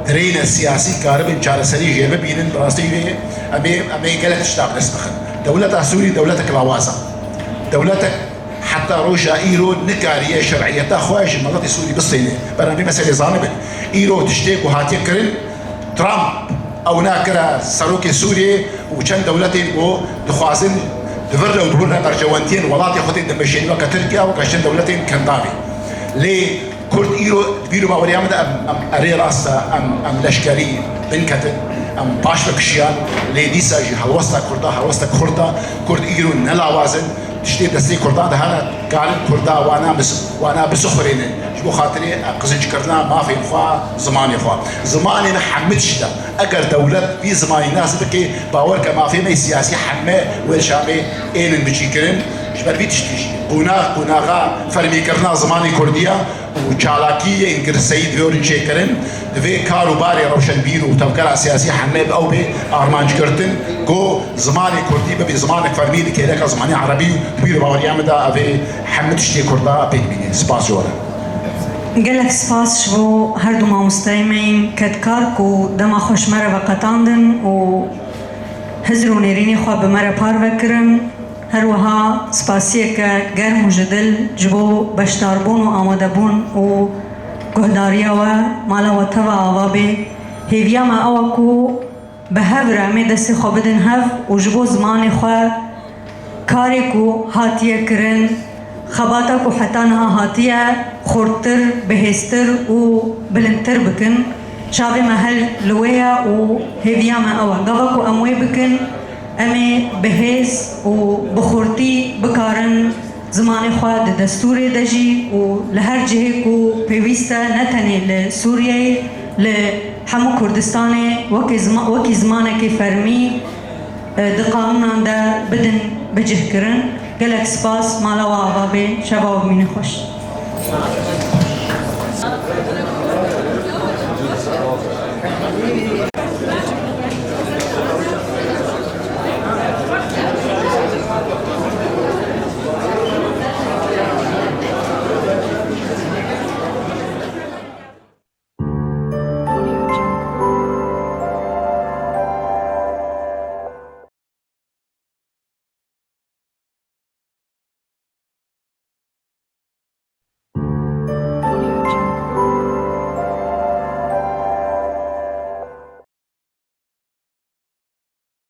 dirêne siyasî, karibin çareserî jê bibînin, bi rastî wê em ê, em ê gelek tişta bi dest bixin. Dewleta Sûrî dewletek lawaz e. Dewletek heta roja îro nikariye şer'iyeta xwe ji miletê Sûrî bistêne. Ber em vê meselê zanibin. Îro tiştê ku hatiye kirin, Trump ew nakire serokê Sûriyê û çend dewletên ku dixwazin di vir re û di wir re berjewendiyên welatê xwe tê dimeşênin weke Tirkiye, weke çend dewletên Kendavê. Lê Kurd îro di bîr û baweriya min de em, em erê rast e, em, em leşkerî binketin, em paş ve kişiyan, lê dîsa jî helwesta Kurda, helwestek xurt e, Kurd îro ne lawaz in, Tiştê destê Kurdan de hene, karin Kurda wana bis-, wana bisixurênin. Ji bo xatirê qizincikirina mafên xwe, zimanê xwe. Zimanê me hemî tişt e. Eger dewlet vî zimanî nas bike, bawer ke mafê me yê siyasî hemî wê li Şamê ênin bicîkirin. Ji ber vî tiştî jî qonax, qonaxa fermîkirina zimanê Kurdî ye. û çalakiyên girseyî divê werin çêkirin, divê kar û barê rewşenbîr û tevgera siyasî hemî bi ew bê armanc girtin ku zimanê kurdî bibe zimanek fermî li kêleka zimanê erebî û di bîr û baweriya min de ev ê hemî tiştê kurda pêk bîne. Spas ji we re. Gelek spas ji bo her du mamosteyê me yên kedkar ku dema xwe ji me re veqetandin û hizr û nêrînê xwe bi me re parve kirin. Her wiha spasiyeke germ û ji dil ji bo beşdarbûn û amadebûn û guhdariya we, mala we teva ava bê. Hêviya me ew e ku bi hev re em ê destê xwe bidin hev û ji bo zimanê xwe karê ku hatiye kirin, xebata ku heta niha hatiye xurttir, bihêztir û bilindtir bikin. Çavê me her li wê ye û hêviya me ew e. Gava ku em wê bikin, em ê bi hêz û bi xurtî bikarin zimanê xwe di destûrê de jî û li her cihê ku pêwîst e, ne tenê li Sûriyeyê, li hemû Kurdistanê wekî zima-, wekî zimanekî fermî, e, di qanûnan de bidin bicihkirin. Gelek spas, mala we ava bê, şeva we bimîne xweş.